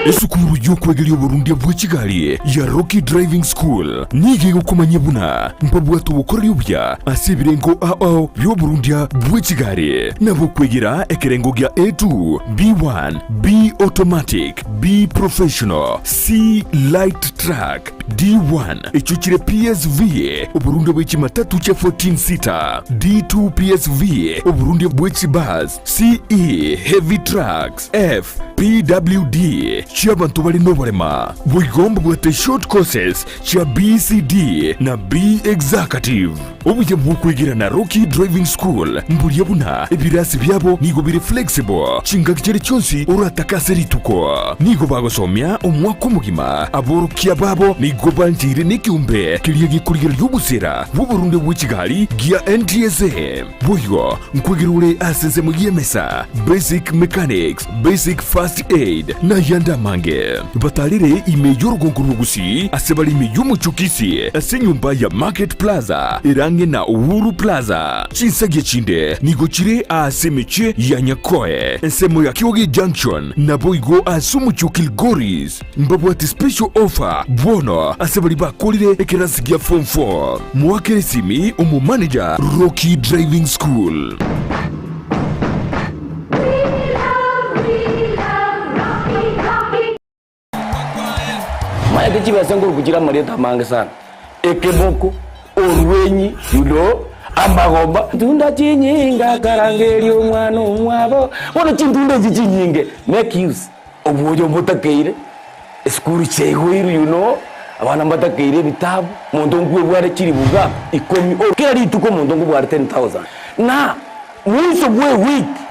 Esukuru y'okwegeria oborundia bwe chigari ya Rocky Driving School nigo egokomanyia buna mbabwate obokoreri obuya ase ebirengo ao ao bi'oborundia bwe chigari na bokwegera ekerengo gia A2, B1, B Automatic, B Professional, C Light Truck, D1 echio chire PSV, oborundia bwe chimatatu chia 14 seater, D2 PSV, oborundia bwe chibus, CE Heavy Trucks, F PWD chi'abanto bare noborema. Boigo mbabwate short courses chia BCD na B Executive. Obuya bw'okwegera na Rocky Driving School mburia buna ebirasi biabo nigo bire flexible chingaki chiria chionsi oratake ase rituko. Nigo bagosomia omwaka omogima. Aborokia babo nigo bancheire nekeombe keria gekorigereria obosera bw'oborundia bwe chigari gia NTSA. Boigo nkwegera ore ase ensemo y'emesa, basic mechanics, basic first aid, na ayande amange. Batarere ime y'orogongo rwa Gusii ase bare ime y'omochie o Kisii ase enyomba ya Market Plaza ere ang'e na Uhuru Plaza. Chinsagia chinde nigo chire aase emechie ya Nyakoe, ensemo ya Kioge Junction, naboigo ase omochie o Kilgoris. Mbabwate special offer bono ase baria bakorire ekerasi gia form 4. Moakere esimi omomanager Rocky Driving School. Maete chibesa nkoruku chire amarieta amange sana, ekeboko, orwenyi, you know, amagomba. Ntunda chinyinge akarangeria omwana omwabo, bono chintunda echi chinyinge make use obwoyo mbotakeire, esukuru chiaigoirwe you know, abana mbatakeire ebitabu, monto nkwebware chiribuga ikomi, kera rituko omonto nkobware 10,000 na Mwiso bw'ewiki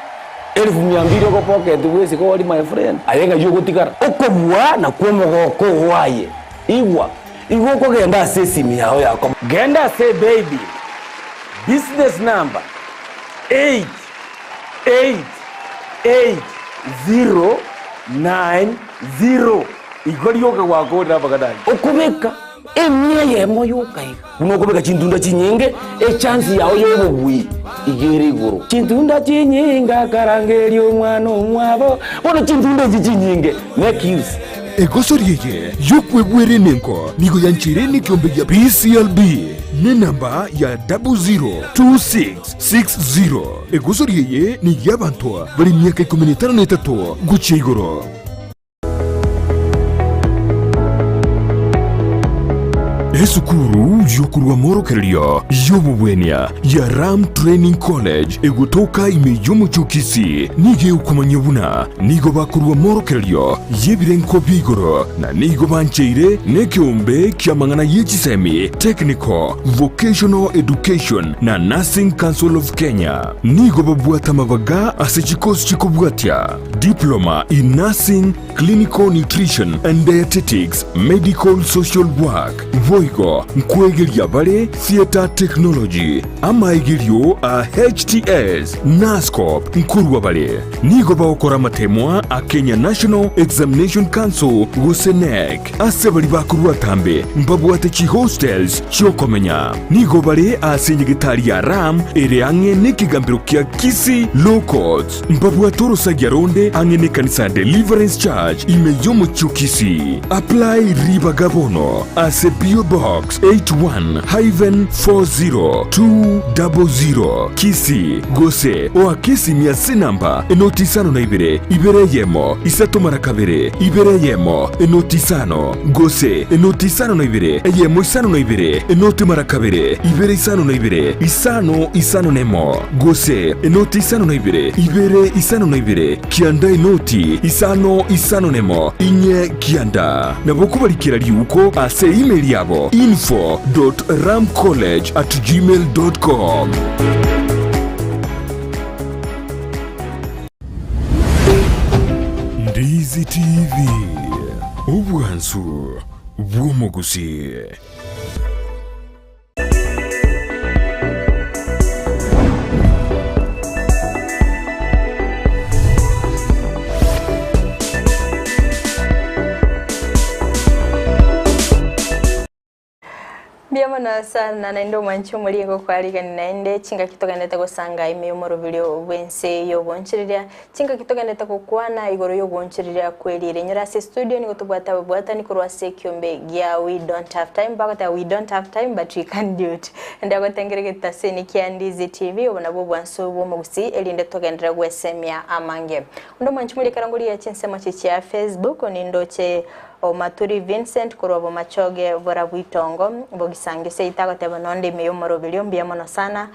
elifu mia mbili ogopocket bw'esiko ori my friend, aye ng'ai ogotigara? Okobua nakwo omogoko oo aye. Igwa, igo okogenda ase esimi yao ya komo. Genda ase ebaybill, business number 8 8 8 0 9 0 igo rioka gwakorire amang'ana ayio. Okobeka. Emia eyemo yoka iga. Buna okobeka chintunda chinyinge, echansi yao y'obobui iga ere igoro. Chintunda chinyinge akarangeria omwana omwabo, bono chintunda echi chinyinge nekiusi. Egosori eye y'okwebwera enengo nigo yancheire nekiombe gia PCLB nenamba ya 002660. Egosori eye ney'abanto bare emiaka ikomi na etano na etato gochia igoro. Esukuru y'okorua amorokererio y'obobwenia ya Ram Training College egotoka ime y'omochie o Kisii nigo egokomanyia buna nigo bakorua amorokererio y'ebirengo bia igoro na nigo bancheire nekeombe ki'amang'ana ye chisemi, Technical, Vocational Education na Nursing Council of Kenya. Nigo babwate amabaga ase chikosi chikobwatia. Diploma in Nursing, Clinical Nutrition and Dietetics, Medical Social Work, boigo nkwegeria bare Theatre Technology, amaegerio a HTS, Nursecorp nkorwa bare. Nigo bagokora amatemwa a Kenya National Examination Council gose KNEC. Ase baria bakorwa atambe mbabwate chihostels chi'okomenya. Nigo bare ase enyegetari ya Ram ere ang'e nekegambero kia Kisii Law Courts. Mbabwate orosagia ronde ang'e nekanisa ya Deliverance Church ime y'omochie o Kisii. Apply ribaga bono ase PO Box 81-40200 Kisii gose oake esimi ase enamba enoti isano na ibere, ibere eyemo, isato mara kabere, ibere eyemo, enoti isano, gose enoti isano na ibere, eyemo isano na ibere, enoti mara kabere, ibere isano na ibere, isano isano nemo. Gose enoti isano na ibere, ibere isano na ibere, kianda enoti isano isano nemo, inye kianda. Nabo kobarikera riuko ase email yabo info dot ramcollege at gmail dot com. Ndizi TV, obwansu bw'omogusii. Mbuya mono sana naende omwanchi omorigo kwarigani naende chingaki togendete gosanga ime y'omoroberio bw'ense y'obonchereria Chingaki togendete gokwana igoro y'ogwonchoreria kw'erire. Nyora ase estudio nigo tobwate ababwatani korwa ase ekiombe gia We Don't Have Time. Bagoteba we don't have time but we can do it. Ende agotengera egetaseni kia Ndizi TV, obo nabwo obwansu bw'omogusii erinde togenderere gwesemia amange. Onde omwanchi moria ekero ngorigia chinsemo chi chia Facebook nindoche Omaturi Vincent korwa Bomachoge Borabwitongo Bogisangi seito agoteba nonde ime y'omoroberio mbuya mono sana.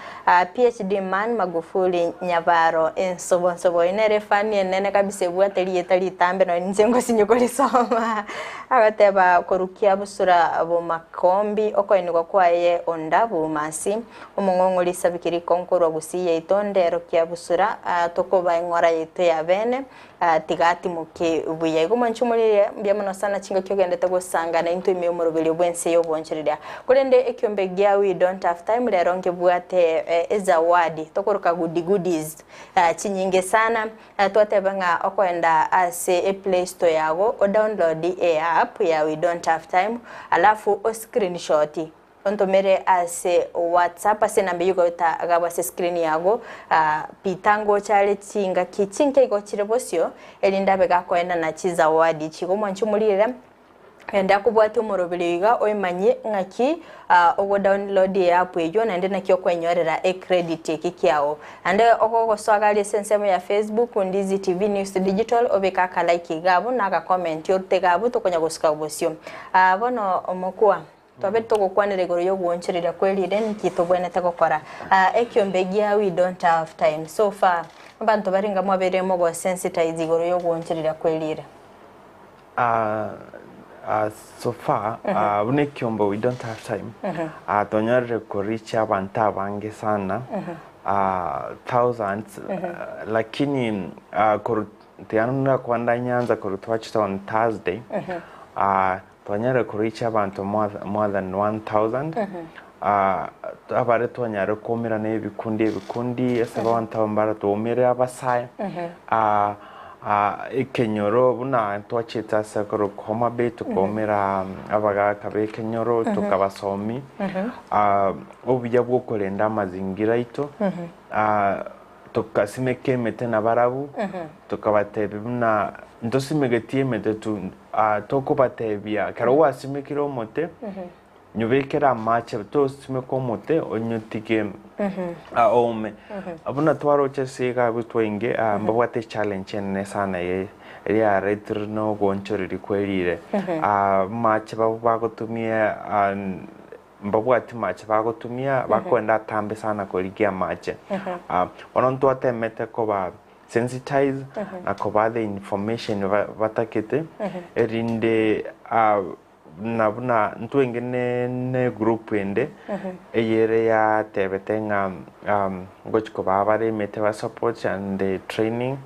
PHD man Magufuli Nyabaro ensobo nsobo oyo nere efani enene kabisa ebwate rieta ritambe nonye ninche ngosinye korisoma agoteba korukia busura Bomakombi okoenigwa kwaye Ondabu Masi omong'ong'o risabiki rikonkorwa Gusii yaito ndero kiabusura tokoba eng'ora yaito ya bene Tiga atimoke buya. Igo mwanche omorire mbuya mono sana chingaki ogendete gosangana intwe ime y'omoroberio bw'ense y'obonchoreria. Korende ekiombe gia We don't have time rero nkebwate ezawadi tokoroka goody goodies chinyinge sana twateba ng'a okoenda ase eplay store yago o download eapp ya We don't have time alafu o screenshot Ontomere ase WhatsApp ase enamba eyio goeta agabo ase screen yago. Peter ngocha are chingaki chinke igo chire bosio erinde abe gakoenana chizawadi echi. Igo mwanche omorire ende akobwatia omoroberio iga oimanyie ng'aki ogo download eapp eyio naende naki okwenyorera ecredit eke kiago. Naende ogogosoa gari ase ensemo ya Facebook Ndizi TV News Digital obeke aka like iga abwo na aka comment orute iga abwo tokonya gosuka bosio. Bono omokwa. Twabe togokwanera igoro y'ogwonchoreria kw'erire nki tobwenerete gokora. Ekiombe gia we don't have time. So far, abanto barenga mwabeire mogosensitize igoro y'ogwonchoreria kw'erire? So far, buna ekiombe we don't have time, twanyorire koreach abanto abange sana, thousands, lakini korwa tiga nakwanda nyanza korwa twachete on Thursday, Twanyare koreicha abanto more than 1000 abare twanyare koumerana ebikundi ebikundi ase abanto aba mbaratwoumere abasae. Ekenyoro buna twachete ase korokwa Homa Bay tokaumera abagaka b'ekenyoro tokabasomi obuya bw'okorenda amazingira aito, tokasimeka emete nabarabwo, tokabatebia buna ntosimegeti emete tu tokobatebia ekero gwasimekire omote Nyobekere amache, tosimeke omote onyotige oome. Buna twaroche ase iga abwo twainge mbabwate echallenge enene sana eye yaretirwe na ogoonchoreria kwe rire. Amache babo bagotumia mbabwati mache bagotumia bakoenda atambe sana korigia amache. Bono ntwatemete koba sensitize na kobaa the information batagete erinde Na buna ntwenge ne group ende eyere yatebete ng'a ngochi kobaa bare emete ba support and the training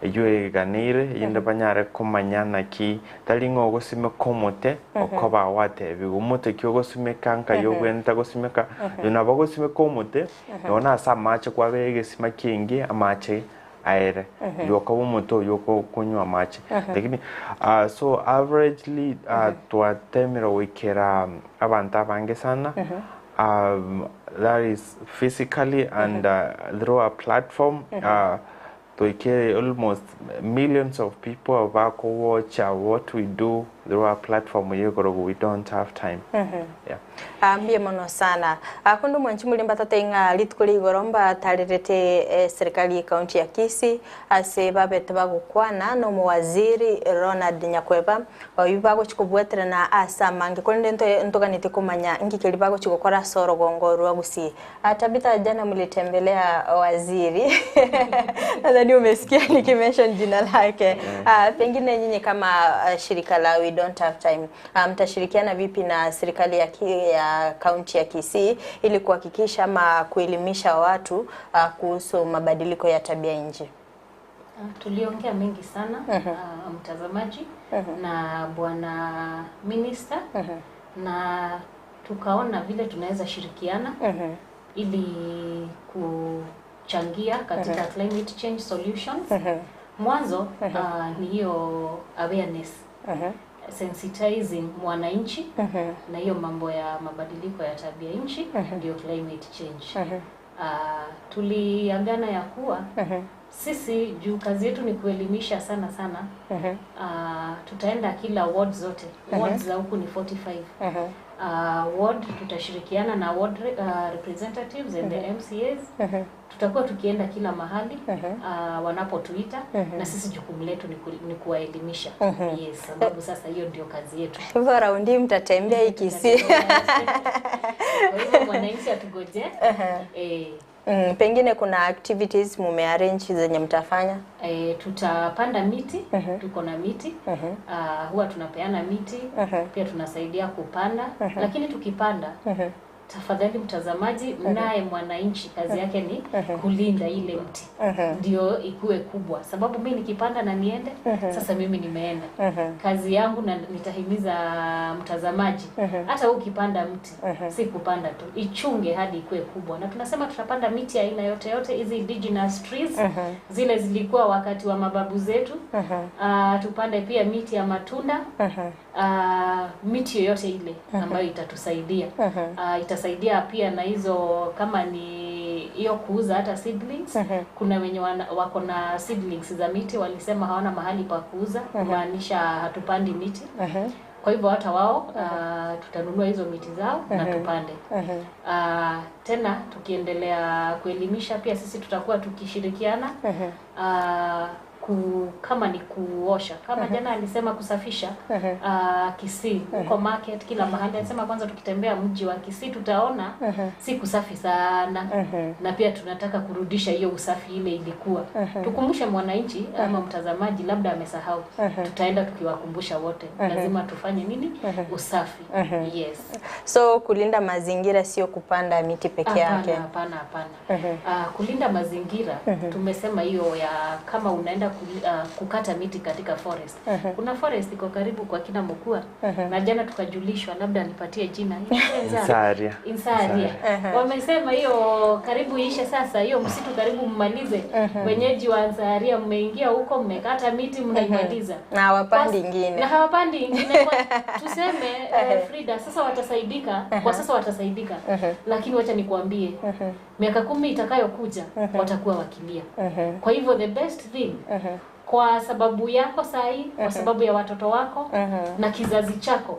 eywo eganeire erinde banyare komanya naki tari ng'a ogosimeka omote okoba gwatebiwa omote ki ogosimeka nkai obwenerete gosimeka oyo nabo ogosimeka omote nonye ase amache kwabera egesima kiainge amache aere oywo okoba omote oywo okonywa amache lakini so averagely twatemire goikera abanto abange sana that is physically and through a platform twaikire almost millions of people bakowocha what we do through a platform eye ekorokwa we don't have time yeah. Aa mbuya mono sana. Aa konde omwanchi moria mbatatei ng'a rituko ria igoro mbatarerete eserikali ye county ya Kisii ase babete bagokwana na omowaziri Ronald Nyakweba oyio bagochi kobwaterana ase amange korende ntoganetie komanya nki keria bagochi gokora ase orogongo rwa Gusii. Aa Tabitha jana mlitembelea waziri nadhani umesikia nikimention jina lake. Aa pengine nyinyi kama shirika la We Don't Have Time Mtashirikiana vipi na serikali ya, ya kaunti ya Kisii ili kuhakikisha ama kuelimisha watu kuhusu mabadiliko ya tabia nchi? Tuliongea mengi sana mtazamaji na bwana minister na tukaona vile tunaweza shirikiana ili kuchangia katika climate change solutions. Mwanzo ni hiyo awareness sensitizing mwananchi na hiyo mambo ya mabadiliko ya tabia nchi ndio climate change. Tuliagana ya kuwa sisi juu kazi yetu ni kuelimisha sana sana. Tutaenda kila ward zote. Wards za huku ni 45. Ward tutashirikiana na ward representatives and the MCAs. Tutakuwa tukienda kila mahali wanapotuita na sisi jukumu letu ni kuwaelimisha. Yes, sababu sasa hiyo ndio kazi yetu. Hivyo raundi mtatembea hii Kisii. Kwa hivyo mwananchi atugoje. Pengine kuna activities mumearrange zenye mtafanya? Tutapanda miti, tuko na miti. Huwa tunapeana miti, pia tunasaidia kupanda, lakini tukipanda tafadhali mtazamaji, naye mwananchi kazi yake ni kulinda ile mti ndio ikue kubwa, sababu mi nikipanda na niende sasa mimi nimeenda kazi yangu, na nitahimiza mtazamaji hata ukipanda mti si kupanda tu, ichunge hadi ikue kubwa. Na tunasema tutapanda miti aina yote yote, hizi indigenous trees zile zilikuwa wakati wa mababu zetu. Tupande pia miti ya matunda miti yoyote ile ambayo itatusaidia. Itasaidia pia na hizo kama ni hiyo kuuza hata seedlings. Kuna wenye wako na seedlings za miti walisema hawana mahali pa kuuza, kumaanisha hatupandi miti. Kwa hivyo hata wao tutanunua hizo miti zao na tupande. Tena tukiendelea kuelimisha pia sisi tutakuwa tukishirikiana kama ni kuosha kama jana alisema kusafisha Kisii huko market kila mahali alisema kwanza tukitembea mji wa Kisii tutaona si kusafi sana na pia tunataka kurudisha hiyo usafi ile ilikuwa. Tukumbushe mwananchi ama mtazamaji labda amesahau. Tutaenda tukiwakumbusha wote lazima tufanye nini? Usafi. Yes. So kulinda mazingira sio kupanda miti peke yake. Hapana, hapana. Kulinda mazingira tumesema hiyo ya kama unaenda kukata miti katika forest. Mhm. Kuna forest iko karibu kwa kina Mokua Mhm. na jana tukajulishwa, labda nipatie jina Insaria. Insaria. Mhm. Wamesema hiyo karibu ishe sasa, hiyo msitu karibu mmalize. Mhm. Wenyeji wa Insaria mmeingia huko, mmekata miti mnaimaliza. Na hawapandi ingine. Na hawapandi ingine. Kwa, tuseme Frida, sasa watasaidika, kwa sasa watasaidika. Lakini wacha nikuambie, miaka 10 itakayokuja watakuwa wakilia. Kwa hivyo the best thing kwa sababu yako sahi, kwa sababu ya watoto wako na kizazi chako,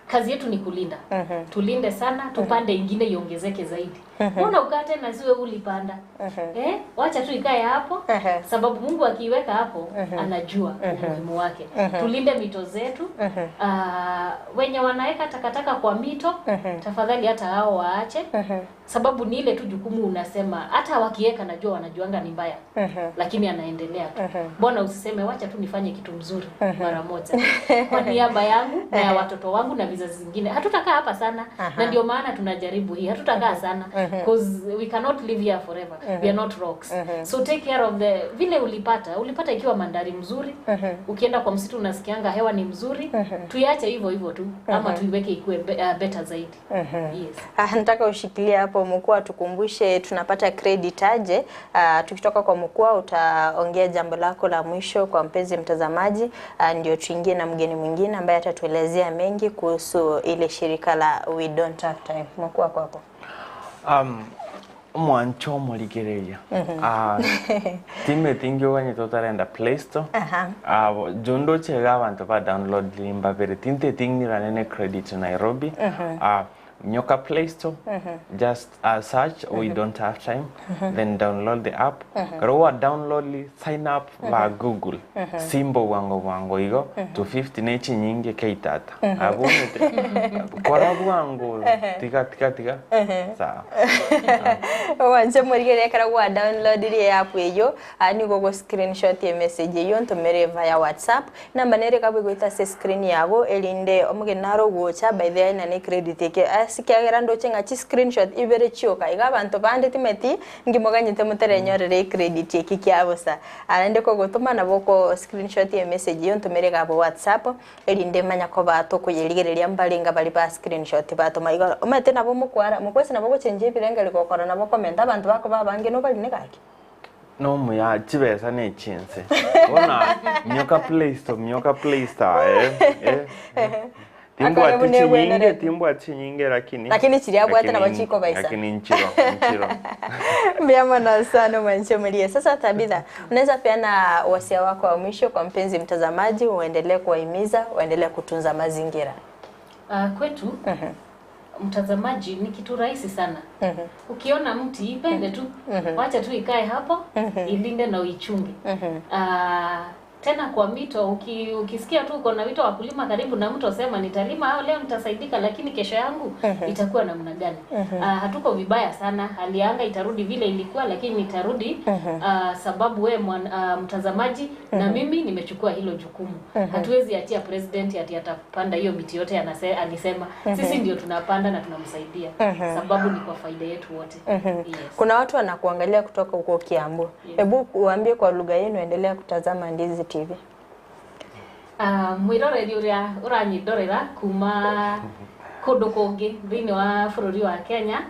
kazi yetu ni kulinda. Tulinde sana, tupande ingine iongezeke zaidi. Mbona ukate na ziwe ulipanda? Eh, wacha tu ikae hapo, sababu Mungu akiiweka hapo anajua umuhimu wake. Tulinde mito zetu. Wenye wanaweka takataka kwa mito, tafadhali hata hao waache, sababu ni ile tu jukumu unasema, hata wakiweka najua wanajuanga ni mbaya, lakini anaendelea tu. Mbona usiseme wacha tu nifanye kitu mzuri mara moja kwa niaba yangu na ya watoto wangu na vizazi zingine. Hatutakaa hapa sana, na ndio maana tunajaribu hii. Hatutakaa sana because we cannot live here forever. We are not rocks. So take care of the vile ulipata ikiwa mandhari mzuri. Ukienda kwa msitu unasikianga hewa ni mzuri. Tuiache hivyo hivyo tu ama tuiweke ikuwe better zaidi. Yes. Nataka ushikilie hapo Mkua, tukumbushe tunapata credit aje. Tukitoka kwa Mkua utaongea jambo lako la mwisho kwa mpenzi mtazamaji, ndio tuingie na mgeni mwingine ambaye atatuelezea mengi kuhusu ile shirika la We Don't Have Time. Mkua, kwako. Mwancho morigereria timete ingi totarenda Play Store. Jondo chega abantu ba download limba bere tinte tingirane ne credit Nairobi. Nyoka Play Store, just search We Don't Have Time, then download the app. Karo download sign up va Google. Simbo wango wango igo 250 nechi nyingi keitata. Abone kora bwango tiga tiga tiga. Sawa. Wanje murigere kara wa download ile app eyo, nigo go screenshot ya message eyo ntumere via WhatsApp. Namba nere kabwe goita se screen yago elinde omugeni naro gocha by the na ne credit eke asikiagera ndoche ngachi screenshot ibere chioka iga abantu bande timeti ngimoganyite muterenyorere credit eki kiabosa arende ko gotuma nabo ko screenshot ya message yo ntumere gabo WhatsApp elinde manya ko bato kuyerigereria mbalinga bali ba screenshot batuma iga omete nabo mukwara mukwese nabo gochenje ibirenga likokora nabo comment abantu bako babange no bali negaki No muya chibesa ne chinse bona nyoka Play Store, nyoka Play Store timbwa timbwa chinyinge lakini lakini chiriabwate na bachiko baisa lakini nchiro nchiro Mbiama sana mwancho mlie. Sasa Tabitha, unaweza peana wasia wako wa mwisho kwa mpenzi mtazamaji, uendelee kuwahimiza, uendelee kutunza mazingira. Kwetu mtazamaji ni kitu rahisi sana. Ukiona mti ipende tu, wacha tu ikae hapo, ilinde na uichunge. Tena kwa mito, ukisikia tu uko na wito wa kulima karibu na mto, sema nitalima au leo nitasaidika, lakini kesho yangu itakuwa namna gani? Hatuko vibaya sana, hali ya anga itarudi vile ilikuwa, lakini itarudi sababu we mtazamaji na mimi nimechukua hilo jukumu. Hatuwezi achia president ati atapanda hiyo miti yote alisema. Sisi ndio tunapanda na tunamsaidia, sababu ni kwa faida yetu wote. Yes. Kuna watu wanakuangalia kutoka huko Kiambu. Hebu uambie kwa lugha yenu, endelea kutazama Ndizi TV. Mwiroreri uria uranyindorera kuma kundu kungi thiini wa bururi wa Kenya,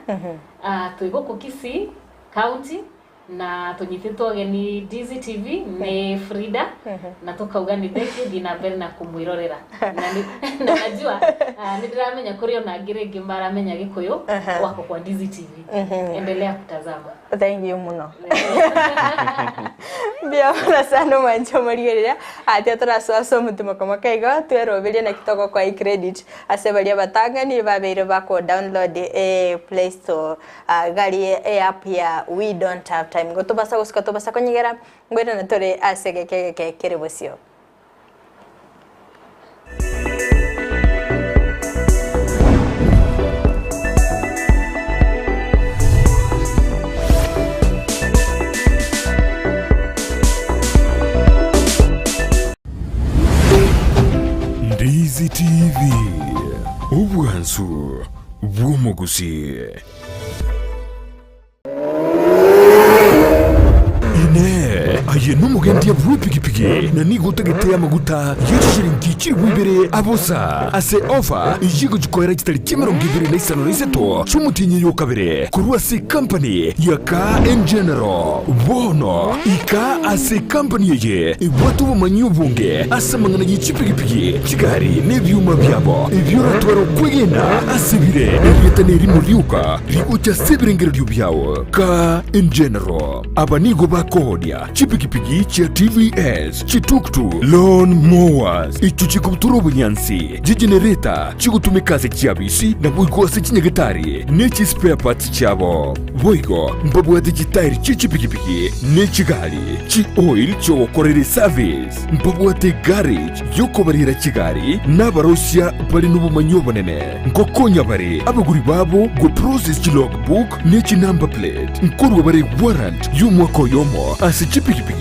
twi guku Kisii County na tunyititwo geni Ndizi TV ni Frida, na tukauga ni thank you thii na mbere na kumwirorera na najua ni ndiramenya kuri ona angĩ rĩngĩ maramenya Gĩkũyũ wako kwa Ndizi TV. Endelea kutazama. Thank you muno. Mbia sana mwancho murigereria atia turasoaso mutumo kama kaigo tweroberie na kitoko kwa credit ase baria batangani babeire bako download Play Store gari app ya We Don't Have Time gotubasa gusuka tubasa konyegera ngwena na tore ase geke kere bosio. Ndizi TV obwansu bw'omugusi. Ine. Aye nomogendia bw'epigipigi na nigo otagete amaguta ye chishilingi chilifu ibere abosa ase ofa eyio egochia koera chitariki 23 chi'omotienyi oyo okabere korwa ase ekampani ya Car and General. Bono ika ase ekampani eye ebwate obomanyi obonge ase amang'ana ye chipigipigi, chigari na ebioma biabo ebio oratware okwegena ase bire. Erieta nerimo rioka rigocha ase ebirengererio biao. Car and General. Aba nigo bakooria chipigipigi chia TVS, chituktuk, lawn mowers, echio chikobutora obonyansi, chigenereta chigotumeka ase chiabisi naboigo ase chinyagetari ne chispare parts chiabo. Boigo mbabwate chitairi chie chipigipigi ne chigari, chioil chiogokorera eservice. Mbabwate garage yokobarera chigari na abarosia bare nobomanyi obonene. Nkokonya bare abagori babo go process chi log book ne chi number plate. Nkorua bare warrant y'omwaka oyomo ase chipigipigi,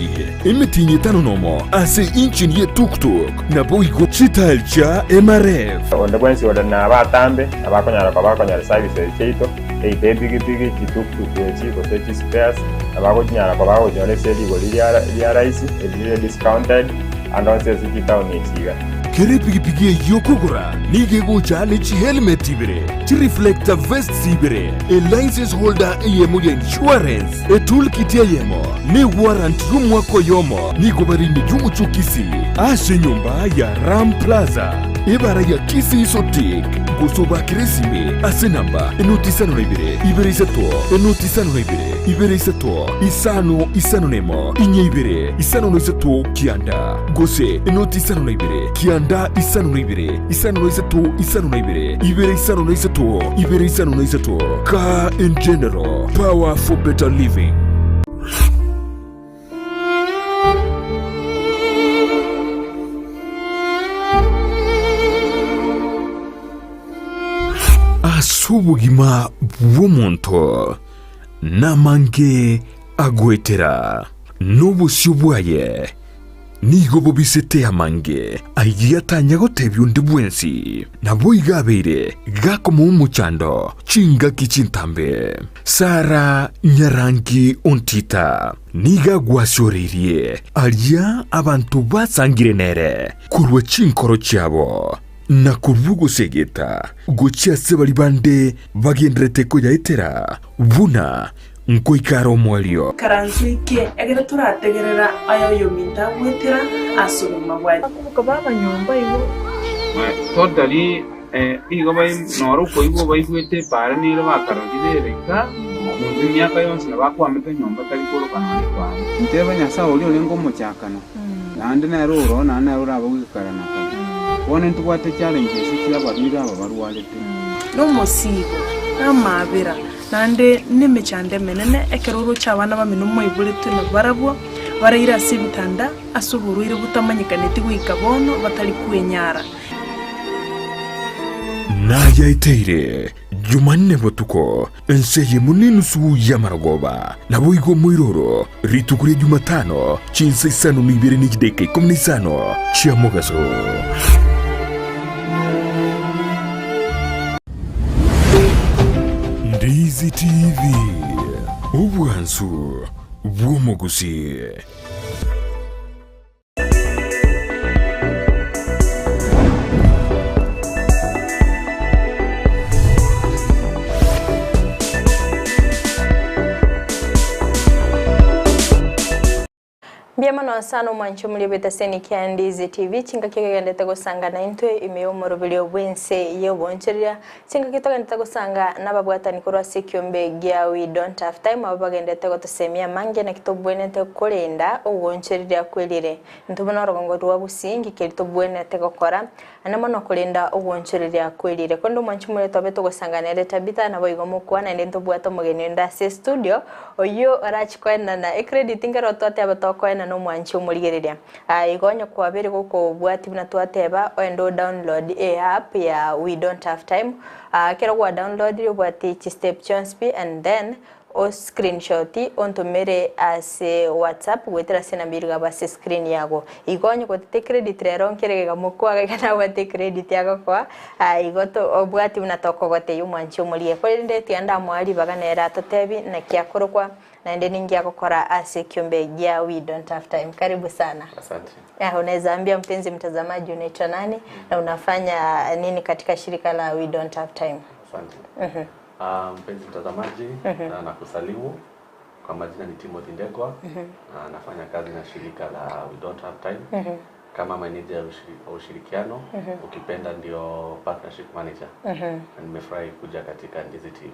emetienyi etano nomo ase engine ye tuk tuk, naboigo chitail chia MRF. Onde bwensi ore nabatambe nabakonyara koba bakonyora services chiaito, either epigipigi, chituktuk echi, gose chispares, nabagochinyara koba bagochinyora ase rigori ria rahisi, eri rire discounted, ande onsi ase chitaoni echi iga. Kera epigipigi eyio okogora nigo egocha ne chihelmet ibere, chireflector vests ibere, elicense holder eyemo ya insurance, etoolkit eyemo, na ewarrant y'omwaka oyomo. Nigo bare ime y'omochie o Kisii ase enyomba ya Ram Plaza, ebara ya Kisii Sotik, gose obakere esimi ase enamba enoti isano na ibere, ibere isato, enoti isano na ibere, ibere isato, isano isano na emo, inye ibere, isano na isato, kianda, gose enoti isano na ibere, kianda isano na ibere, isano na isato, isano na ibere, ibere isano na isato, ibere isano na isato. Car in General, power for better living. Ase obogima bw'omonto namange agoetera, na obosio bwaye nigo bobisete amange ayio atanya gotebia onde bwensi. Naboigo abeire gakomoa omochando chingaki chintambe. Sara nyarangi ontita nigo agwasioreirie aria abanto basangire nere korwa chinkoro chiabo, na korwa ogosegeta gochia ase baria bande bagendererete koyaetera, buna nkoika are omoerio. Ikaranso eke, ekero torategerera aya oyominto agwetera ase obogima bwaye. Bakoboka baba nyomba igo. Totally nigo noro okoigwa baigwete epaara nere bakarorire ere iga, monto emiaka yonsi nabo akwamete nyomba tari koroka nonya epaara. Ntebe Nyasae oria orenge omochakano, naende nere oro, naende nere orabe goika kare na kare. Bono ntobwate challenges chi'abarwaire aba barwarete. Nomosiibo, namaabera, naende nemechando emenene, ekero oroche abana bamino moiboretwe nabarabwo, baraire ase ebitanda ase oborwaire botamanyekaneti goika bono, batari kwenyara. Nayaeteire Jumanne botuko, ense eyemo nenusu y'amarogoba. Naboigo omoiroro, rituko ria Jumatano, chinsa isano na ibere ne chidakika ikomi na isano chia mogaso. Ndizi TV, obwansu bw'omogusii. Mbuya mono sana omwancho omoria bw'etaseni kia Ndizi TV chingaki ogegendete gosanga naintwe ime y'omoroberio bw'ense y'obonchoreria chingaki togendete gosanga nababwatani korwa ase ekiombe gia We Don't Have Time abwo bagendete gotosemia amange naki tobwenerete korenda ogoonchoreria kwerire Intwe buna orogongo rwa Gusii ngikeri tobwenerete gokora ande mono korenda ogoonchoreria kwerire. Korende omwanchi more tobe togosanga nere Tabitha naboigo mokwa naende ntobwate omogeni onde ase estudio oyio orachi koenana ecredit nkero twateba tokoenana omwanchi omorigereria. Aa igo onye kwabere gokobwatia buna twateba oende o download e app ya we don't have time aa ekero gwa downloadire obwate chistep chionsi pi and then. O screenshot ontomere ase WhatsApp goetera ase enamba eria igabwo ase screen yago. Igo onye gotete credit rero nkere gega mokwaga iga nabwate ecredit agokoa ah igo to obwati buna tokogotebia omwanchi omorie. Korende tiga ndamoa ribaga nere atotebi naki akorokwa naende ninki agokora ase ekiombe gia We Don't Have Time. Karibu sana. Asante. Ah, unaweza ambia mpenzi mtazamaji unaitwa nani na unafanya nini katika shirika la We Don't Have Time? Asante. Mpenzi mtazamaji, na nakusalimu kwa majina ni Timothy Ndegwa. Na nafanya kazi na shirika la We Don't Have Time kama manager ya wa ushirikiano, ukipenda ndio partnership manager. Na nimefurahi kuja katika Ndizi TV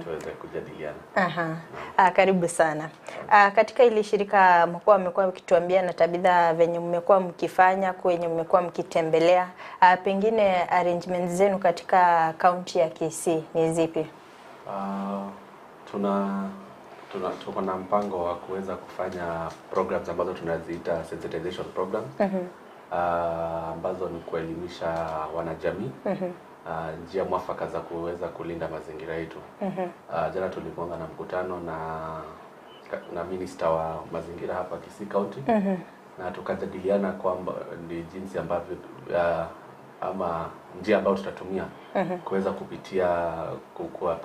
tuweze kujadiliana. Aha. Ah, karibu sana. Ah, katika ili shirika mkuwa mmekuwa mkituambia na Tabitha venye mmekuwa mkifanya kwenye mmekuwa mkitembelea, ah, pengine arrangements zenu katika kaunti ya Kisii ni zipi? Tuna tuko na mpango wa kuweza kufanya programs ambazo tunaziita sensitization programs ambazo ni kuelimisha wanajamii njia mwafaka za kuweza kulinda mazingira yetu. Jana tulikuwa na mkutano na minister wa mazingira hapa Kisii County na tukajadiliana kwamba ni jinsi ambavyo ama njia ambayo tutatumia kuweza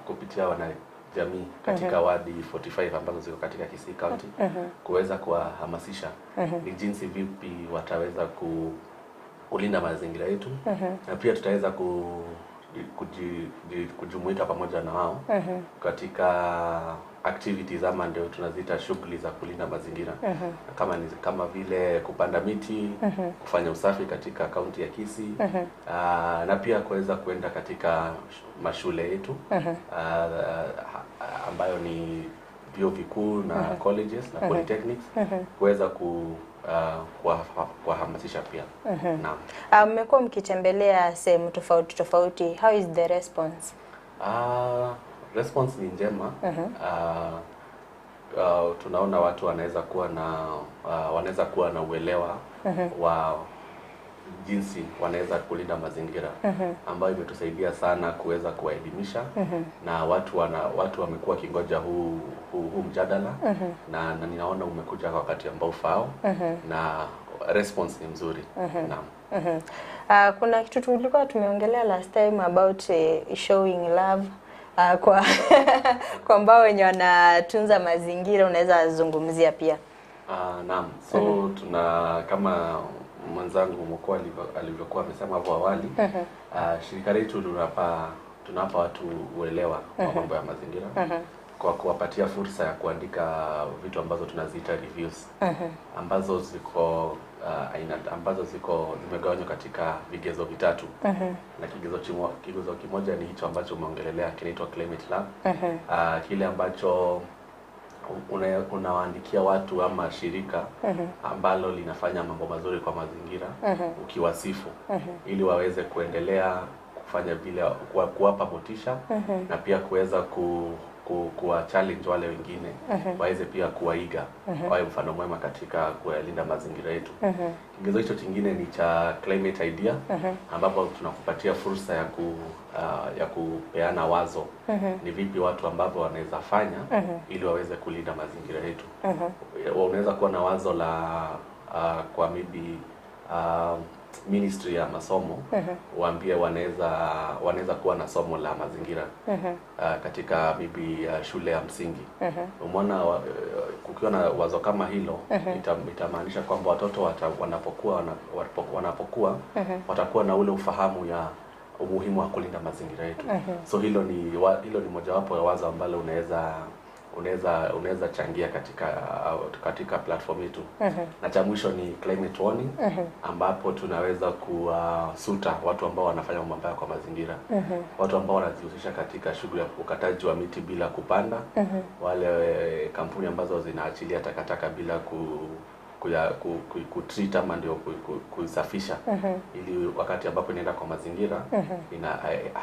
kupitia wanajamii katika wadi 45 ambazo ziko katika Kisii County kuweza kuwahamasisha ni jinsi vipi wataweza kulinda mazingira yetu na pia tutaweza kujumuika pamoja na wao katika activities ama ndio tunaziita shughuli za kulinda mazingira kama vile kupanda miti, kufanya usafi katika kaunti ya Kisii, na pia kuweza kuenda katika mashule yetu ambayo ni vyuo vikuu na colleges na polytechnics kuweza kuwahamasisha pia. Naam. Mmekuwa mkitembelea sehemu tofauti tofauti, how is the response? Response ni njema. Tunaona watu wanaweza kuwa na uelewa wa jinsi wanaweza kulinda mazingira ambayo imetusaidia sana kuweza kuwaelimisha na watu wamekuwa wakingoja huu mjadala na ninaona umekuja kwa wakati ambao ufaao na response ni mzuri. Naam. Kuna kitu tulikuwa tumeongelea last time about showing love kwa kwa ambao wenye wanatunza mazingira, unaweza zungumzia pia? Naam. So tuna kama mwenzangu Mkuu alivyokuwa amesema hapo awali, shirika letu tunawapa watu uelewa wa mambo ya mazingira kwa kuwapatia fursa ya kuandika vitu ambazo tunaziita reviews ambazo ziko aina ambazo ziko zimegawanywa katika vigezo vitatu na kigezo kimoja ni hicho ambacho umeongelelea kinaitwa Climate Lab. Kile ambacho unawaandikia watu ama shirika ambalo linafanya mambo mazuri kwa mazingira ukiwasifu ili waweze kuendelea kufanya vile, kuwapa motisha na pia kuweza kuwa challenge wale wengine waweze pia kuwaiga wawe mfano mwema katika kuyalinda mazingira yetu. Kigezo hicho kingine ni cha climate idea ambapo tunakupatia fursa ya kupeana wazo ni vipi watu ambavyo wanaweza fanya ili waweze kulinda mazingira yetu. Unaweza kuwa na wazo la kwa maybe ministry ya masomo waambie wanaweza kuwa na somo la mazingira katika maybe shule ya msingi. Umeona kukiwa na wazo kama hilo itamaanisha kwamba watoto wanapokuwa watakuwa na ule ufahamu ya umuhimu wa kulinda mazingira yetu. So hilo ni mojawapo ya wazo ambalo unaweza changia katika platform yetu. Na cha mwisho ni climate warning ambapo tunaweza kuwasuta watu ambao wanafanya mambo mabaya kwa mazingira. Watu ambao wanajihusisha katika shughuli ya ukataji wa miti bila kupanda, wale kampuni ambazo zinaachilia takataka bila kutreat ama ndio kusafisha ili wakati ambapo inaenda kwa mazingira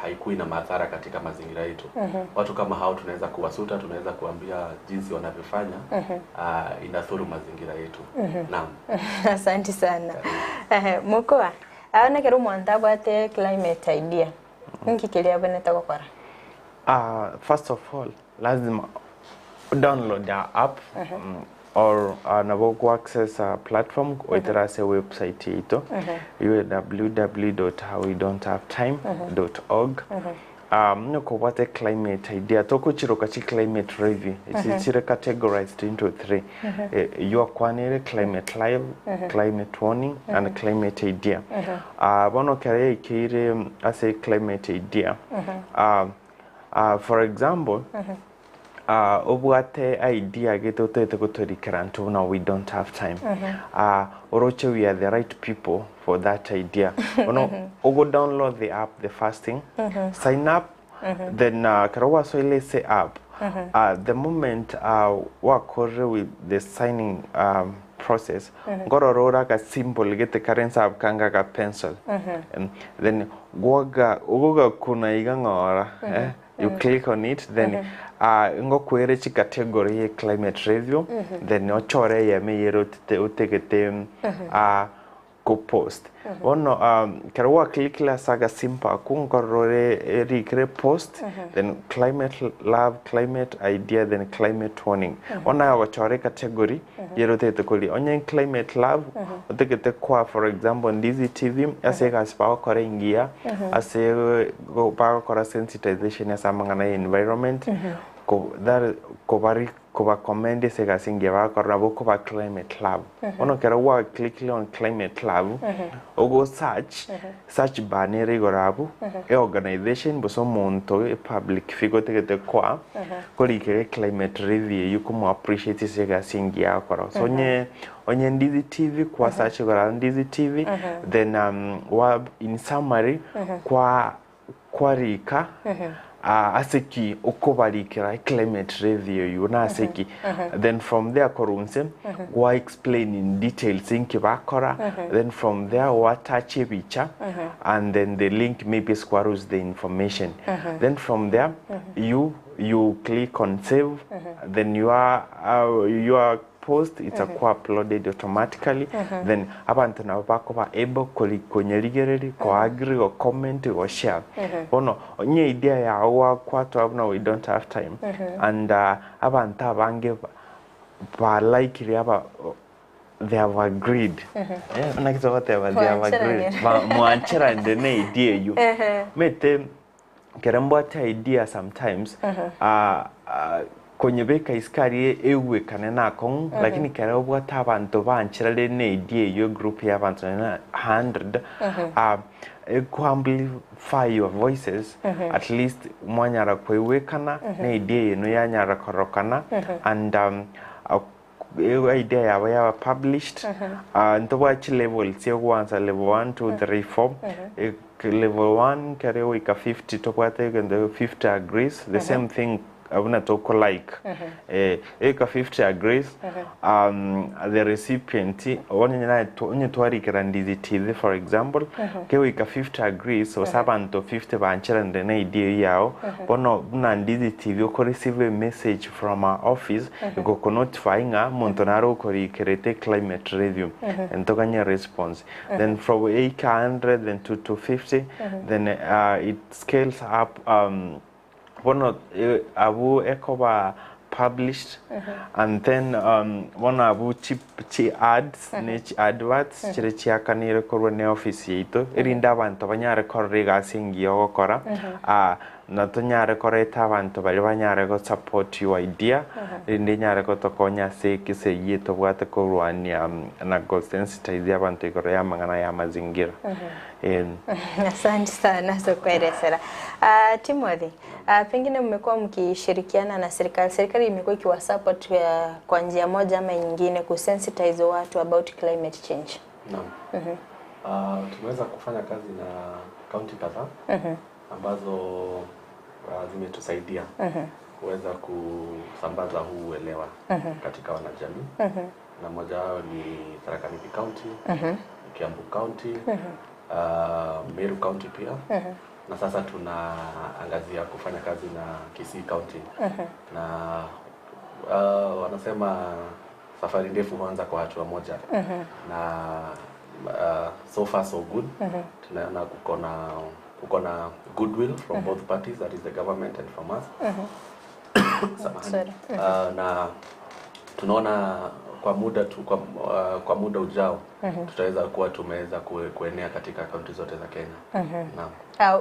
haikui na madhara katika mazingira yetu. Watu kama hao tunaweza kuwasuta, tunaweza kuambia jinsi wanavyofanya inadhuru mazingira yetu. Naam. Asante sana. Mukoa, aona kero mwantabu ate climate idea. Nki kilia bene takokora? First of all, lazima Download our app or nabo go access our platform goetera ase website yaito iwe www.howwedon'thavetime.org. Nokobwate climate idea tokochiroka chi climate review echi chire categorized into three. Eywo akwanire climate live, climate warning and climate idea. Bono kero yaikeire ase climate idea, for example, obwate idea gete otagete gotorikera ntwe buna We Don't Have Time, oroche we are the right people for that idea. Bono ogo download the app, the first thing, sign up. Then kero wasoile ase app, the moment wakorire with the signing process, nkorora ore aka symbol gete kare nse abwo kanga ga pencil. Then gwaga ogogakuna iga ng'ora, you click on it, then ngokwere chi category ye climate review. Then ochore eyemo eyere otegete ko post. Bono kero gwaclickire ase agasimple aku, nkorora ore erikire post, then climate love, climate idea, then climate warning. Bono aye ogochora ecategory yere otagete koria. Onye climate love, otagete kwa, for example, Ndizi TV ase egasi bagokora engiya, ase bagokora sensitization ase amang'ana ya environment, that kobari kobacommend ase egasi engiya bagokora, nabo koba climate love. Bono kero gwaclickire on climate love, ogo search, search bar nere igoro abwo, eorganization gose omonto, epublic figure otagete kwa korikera climate review eywo komo appreciate ase egasi engiya agokora. So onye Ndizi TV, kwa search igoro abwo Ndizi TV, then wa in summary kwa kwarika ase ki okobarikera climate review eywo na ase ki. Then from there korwa nse gwa explain in details inki bakora. Then from there watach ebicha and then the link, maybe squares the information. Then from there you click on save. Then your post itakuwa uploaded automatically. Then abantu nabo bakoba able konyerigereri, ko agree, go comment, go share. Bono onye idea yago wakwatwa buna We Don't Have Time, and abantu abange ba likire aba, they have agreed. Naki togoteba, they have agreed. Mwancherande na idea eyo. Mete kere mbwate idea sometimes, konyebeka isikari egwekane nakong'u, lakini kere obwate abantu bancherare na idea eyo, group ya abantu na 100, ekuamplify your voices. At least mwanyara kweiwekana na idea yenu yanyara korokana, and idea yabo yaba published. Ntobwa chi level chiegwansa level 1, 2, 3, 4. Level 1 kere wika 50, tobwate kende 50 agrees, the same thing abuna toko like eka 50 agrees, the recipient onye onye twarikira Ndizi TV, for example, ke wika 50 agrees, so sabanto 50 bancherande na idea yao. Bono buna Ndizi TV uko receive a message from our office igoko notify ng'a muntu naro ukorikirete climate review, and tokanya response. Then from 800 then to 250, then it scales up. Bono abu ekoba published, and then bono abu chi, chi ads ne chi adverts chire chiakanire korwa ne office yaito, erinde abantu banyare korora egasi engiya ogokora, na tonyare koreta abantu bari banyare go support your idea, rinde nyare gotokonya ase ekesegi tobwate korwania na go sensitize abantu igoro ya mang'ana ya mazingira. Asante sana sokuelezera. Timothy, pengine mmekuwa mkishirikiana na serikali. Serikali imekuwa ikiwasupport kwa njia moja ama nyingine kusensitize watu about climate change. Naam. Tumeweza kufanya kazi na kaunti kadhaa ambazo zimetusaidia kuweza kusambaza huu uelewa katika wanajamii, na moja wao ni Tharaka Nithi County, Kiambu County, Meru County pia, na sasa tunaangazia kufanya kazi na Kisii County. Na wanasema safari ndefu huanza kwa hatua moja, na so far so good. Tunaona kuko na goodwill from both parties, that is the government and from us. Samahani. Sorry. Na tunaona kwa muda tu, kwa, kwa muda ujao tutaweza kuwa tumeweza kuenea katika kaunti zote za Kenya. Naam.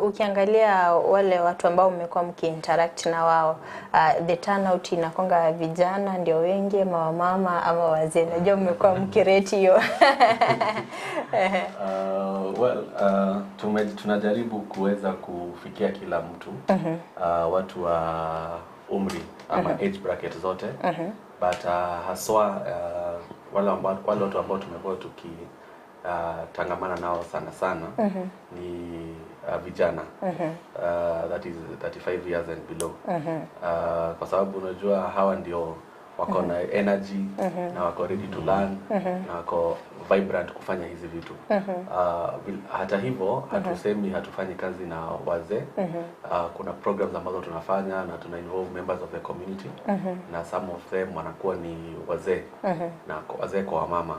Ukiangalia wale watu ambao mmekuwa mkiinteract na wao, the turnout inakonga vijana ndio wengi ama wamama ama wazee? Najua mmekuwa mkirate hiyo. Well, tunajaribu kuweza kufikia kila mtu, watu wa umri ama age bracket zote, but haswa wale watu ambao tumekuwa tuki tangamana nao sana sana ni vijana, that is 35 years and below, kwa sababu unajua hawa ndio wako na energy na wako ready to learn na wako vibrant kufanya hizi vitu. Hata hivyo, hatusemi hatufanyi kazi na wazee. Kuna programs ambazo tunafanya na tuna involve members of the community na some of them wanakuwa ni wazee na wazee kwa wamama.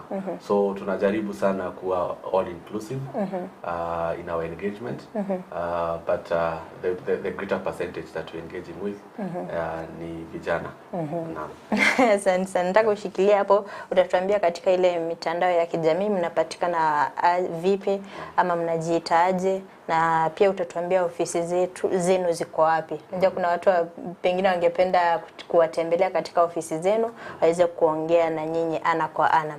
So tunajaribu sana kuwa all inclusive in our engagement, but the greater percentage that we're engaging with ni vijana. Naam. Asante sana. Nataka ushikilie hapo, utatuambia katika ile mitandao ya kijamii mnapatikana vipi ama mnajiita aje, na pia utatuambia ofisi zenu ziko wapi. Najua kuna watu pengine wangependa kuwatembelea katika ofisi zenu waweze kuongea na nyinyi ana kwa ana.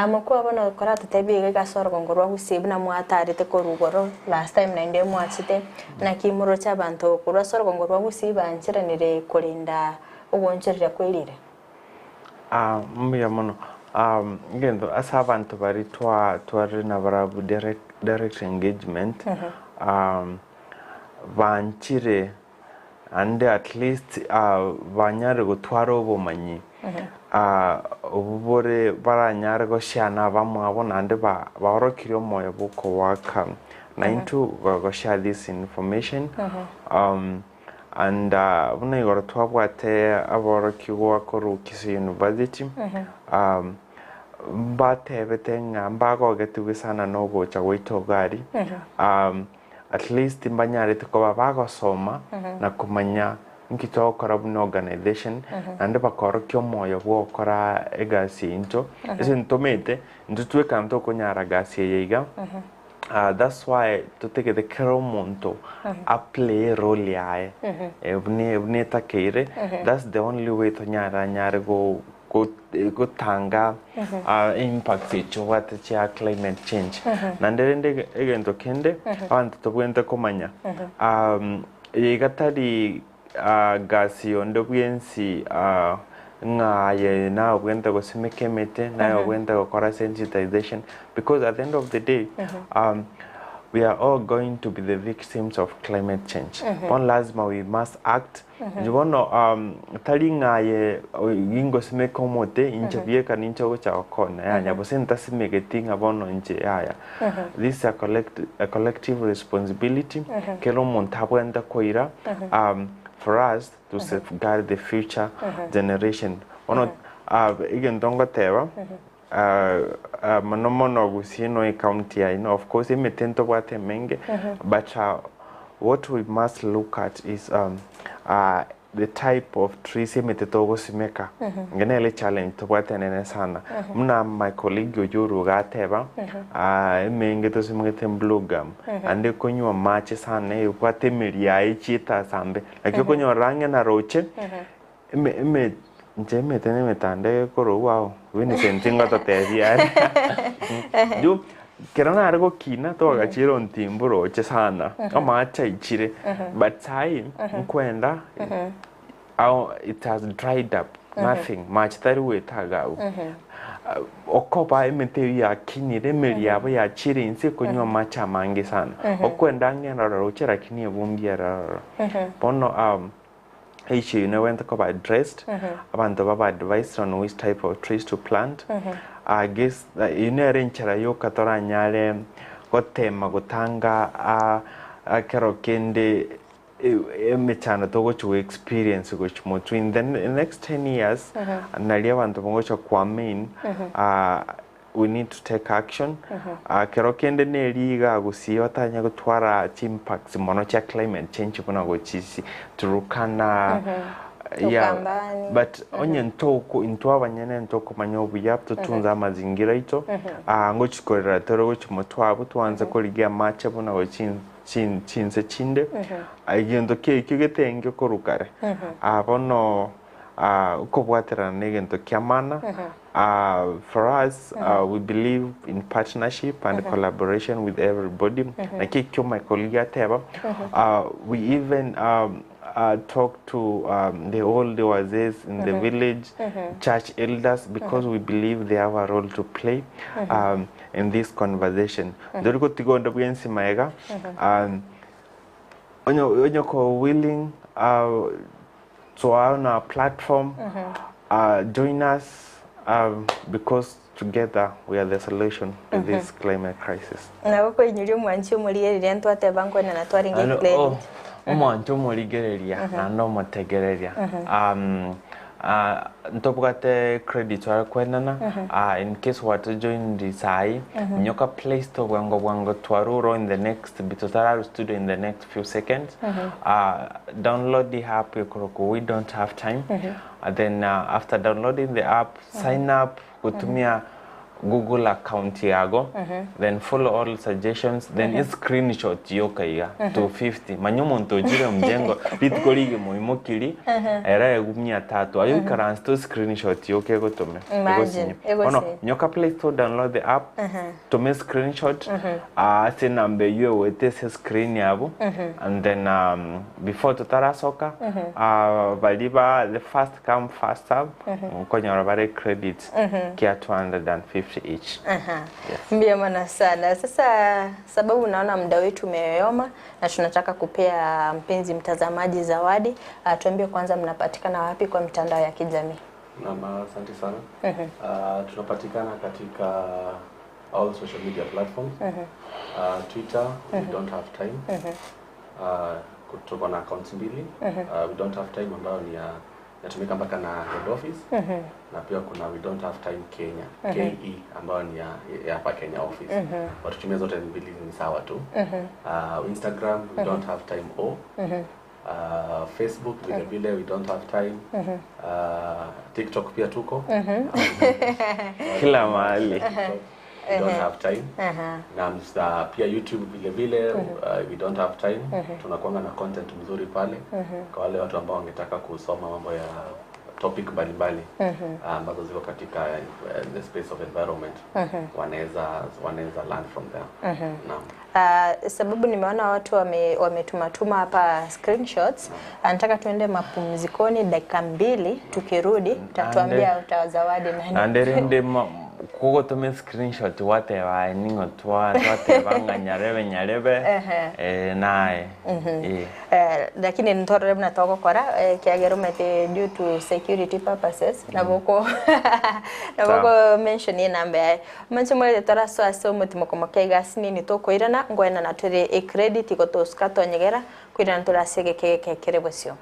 Mukua bono kora tutebi gika soro ngorwa gusibu na mwatarite korugoro last time na inde mwachite na kimuro cha bantu kurwa soro ngorwa gusiba nchiranire kurinda ugoncherera kwirire. Ah, mbuya mono. Ngento ase abantu bari twari na barabu direct engagement, banchire and at least banyare gutwara obomanyi obu bore baranyare goshana bamwabo nande baorokire omoyo bwokowaka na into goshare this information. And buna igoro twabwate aborokigwa korwa Kisii University, batebete ng'a mbagogetigwe sana nogocha gwaita ogari, at least mbanyarete koba bagosoma na kumanya nki togokora buna organization, naende bakorokia omoyo bwa gokora egasi into ase ntomete intwe tweka ntokonyara gasi eye iga. That's why totegete kera omonto aplay role yaye bune etakeire. That's the only way tonyara nyare go gotanga impacts echobwate chia climate change. Naende rende egento kende abanto tobwente komanya, iga tari gasi onde bwensi ng'aye nawe obwente gosimeka emete, naye obwente gokora sensitization, because at the end of the day we are all going to be the victims of climate change. Bono lazima we must act. Bono tari ng'aye gingosimeka omote inche bieka ninche ogocha gokona yanya gose ntasimegeti ng'a bono inche yaya. This is a collective responsibility kera omonto abwente koira for us to safeguard the future generation. Bono egento ngoteba, mono mono Gusii no county yaino, of course emete ntobwate emenge, but what we must look at is the type of trees emete togosimeka. Ngenele challenge tobwate nene sana. Muna my colleague Ojuru gateba, emenge tosimegete blue gum ande konywa mache sana ebwate emeri yaye chieta sambe, lakini okonyora ang'e na roche eme nche emete na emetanda ekorwa ao Vincent ngototebia ju kero nare gokina twagachire ontimbu roche sana amache aichire, but sai nkwenda au it has dried up, nothing much tari wetaga au okoba emete eyo yakinire emeri yabo yachire inse konywa amache amange sana. Okwenda ang'e rora roche lakini ebumbi erororo. Bono issue went koba addressed, abantu baba advised on which type of trees to plant. I guess ine enchera yoka toranyare gotema gotanga kero kende emechano togochi experience gochi motu in the next 10 years nali abantu bongocha kwa main. We need to take action. Kero kende neriga Gusii batanya gotwara chimpacts mono chia climate change buna gochisi Turukana. Yeah, Ukambani. but onye ntoko intwe abanyene ntokomanya obuya totunze amazingira aito ah, ngochikorera tore gochi motwe abwo twanse korigia amache buna gochi chin- chinse chinde Ah, egento kiaikio getenge korwa kare Ah, bono ah, okobwaterana na egento kia maana Ah, for us ah, we believe in partnership and collaboration with everybody naki ekio Michael giateba Ah, we even um, uh, talk to um, the old wazees in the village church elders because we believe they have a role to play um, in this conversation ndori gotiga onde bwensi maega um, onye onye ko willing uh, to on our platform uh, join us um, because together we are the solution to this climate crisis Nabo koinyuria omwanchi omorigereria ntwateba nkwenana twarenge Ano, credit. oh, omwancho omorigereria naende omotegereria um, uh, ntobwate credit ware kwenana uh, in case watu join sai nyoka play store bwango bwango twaruro in the next bitotararu studio in the next few seconds uh, download the app yokoroko we don't have time uh, then uh, after downloading the app sign up kutumia google account yago then follow all suggestions then mm screenshot yokaiga 250 manya omonto ojire mjengo rituko rige moimokiri era egumia tatu ayo ikaranse to screenshot yoka egotome Imagine, ono egosinye. nyoka play store download the app tome screenshot uh, ase namba eyo ewete ase screen yabo and then um, before totarasoka uh, bari ba the first come first serve nkonyora bare credit kia 250 each Aha. Mbia mana sana. Sasa sababu naona muda wetu umeyoyoma na tunataka kupea mpenzi mtazamaji zawadi. Ah, tuambie kwanza mnapatikana wapi kwa mitandao ya kijamii? Naam, asante sana. Uh, tunapatikana katika all social media platforms. Uh, Twitter, we don't have time. Uh, tuko na accounts mbili. Uh, we don't have time ambayo ni ya inatumika mpaka na head office na pia kuna we don't have time Kenya KE ambayo ni ya ya hapa Kenya office. Watutumia zote mbili ni sawa tu. Uh, Instagram we don't have time o. Uh, Facebook vile vile we don't have time. Uh, TikTok pia tuko. Kila mahali. We don't have time. Aha. Na uh, pia YouTube vile vile uh, we don't have time. Tunakuanga na content mzuri pale kwa wale watu ambao wangetaka kusoma mambo ya topic mbalimbali uh, ambazo ziko katika uh, the space of environment wanaweza wanaweza learn from there. Naam. Ah, sababu nimeona watu wame, wametumatuma hapa screenshots. Ah, Nataka tuende mapumzikoni dakika mbili, tukirudi utatuambia utawazawadi nani. naende rende kogotoma screenshot wateba ning'o twa twateba ng'a nyarebe nyarebe Ehe. eh, naye Eh. Eh, lakini ntorore buna togokora eh, kiagera omanyete due to security purposes nabo naboko mention enamba yaye omanche mwerete torasoa ase omotimo komokia egasi nini tokoirana ngoenana tore ecredit igo tosuka tonyegera koirana tore ase egeke geke kere bosio.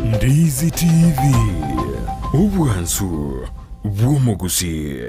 Ndizi TV, obwansu bw'omogusi.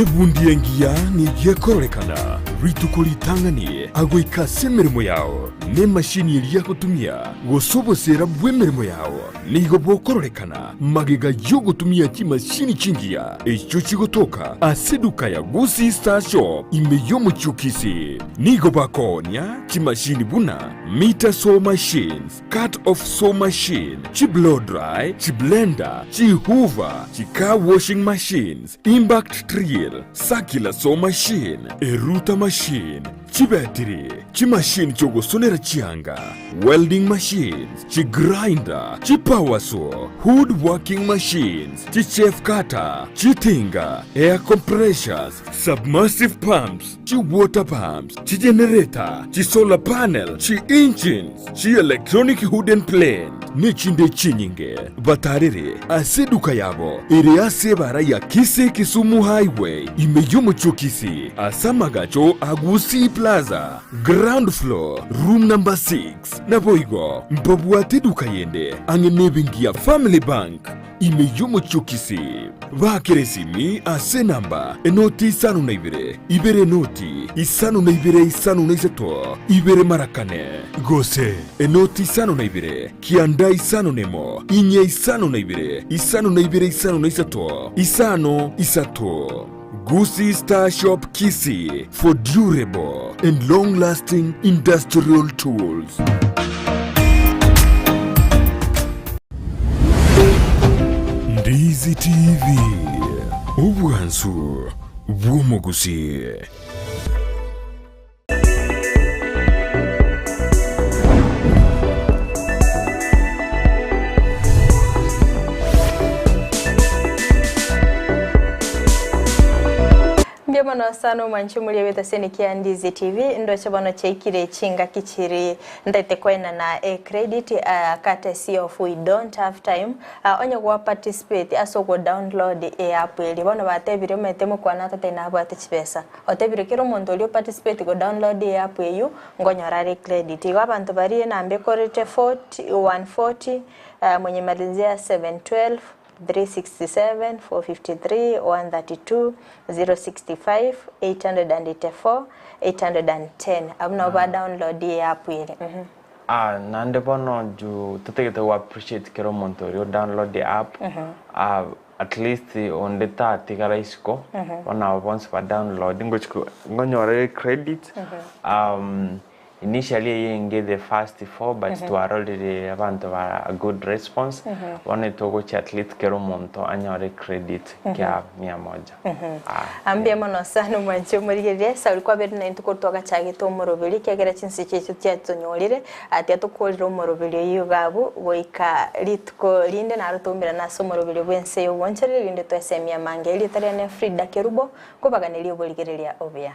Ebundi engiya nigo ekororekana rituko ritang'ani agoika ase emeremo yao na emashini eria agotumia gose obosera bw'emeremo yao nigo bokororekana magega y'ogotumia chimashini chingiya echio chigotoka ase eduka ya Gusii Star Shop ime y'omochie o Kisii. Nigo bakoonia chimashini buna meter saw machines, cut off saw machine, chiblow dry, chiblender, chihoover, chicar washing machines, impact drill, circular saw machine, eruta machine, chibetiri, chimashini chogosonera chianga, welding machines, chigrinder, chipower saw, wood working machines, chichef cutter, chitinga, air compressors, submersive pumps, chiwater pumps, chigenerator, chisolar panel, chi-engines, chi-electronic wooden plane. nechinde chinyinge. Batarere ase eduka yabo ere ase ebara ya Kisii Kisumu Highway ime y'omochie o Kisii ase amagacho a Gusii Plaza, ground floor, room number 6. Naboigo mbabwate eduka yende ang'e nebenki ya Family Bank ime y'omochie o Kisii. Baakere esimi ase enamba enoti isano na ibere, ibere enoti isano na ibere isano na isato, ibere mara kane, gose enoti isano na ibere, kianda isano na emo, inye isano na ibere, isano na ibere isano na isato, isano isato. Gusii Star Shop Kisii for durable and long lasting industrial tools. Ndizi TV, obwansu bw'omogusii. Mbuya mono sana omwanchi omoria bw'etaseni kia Ndizi TV, ndoche bono chiaikire chingaki chiri ntaete koenana e credit uh, courtesy of we don't have time uh, onye gwa participate ase ogo download e app eri bono batebire omanyete mokwana tata inabwate chibesa Otebire kera omonto oria o participate go download e app eyio nkonyora are credit. Igo abanto baria enamba ekorete 40 140 mwenye malizia 712 367 453 132 065 884 810 abwo nabo ba download e app ere. Ah, naende bono juu totagete go appreciate kera omonto oria o download the app, ah, at least onde tatigara isiko, bono abo bonsi ba download ngochi ko ngonyore credit, initially eyenge the first four but twarorire abanto ba a good response, bono etogochia at least kera omonto anyore credit kia mia moja. Ah. Mbuya mono sana omwanchi omorigereria, Sauli kwabeire naintwe korwa twagachagete omoroberi, ekiagera chinse chiaito chiatonyorire, tiatokorire omoroberi oyio iga abwo, goika rituko rinde naro toumerane ase omoroberi bw'ense y'obonchereri, rinde twesemie amange. Erieta riane Frida Kerubo, nkobaganeria oborigereria obuya.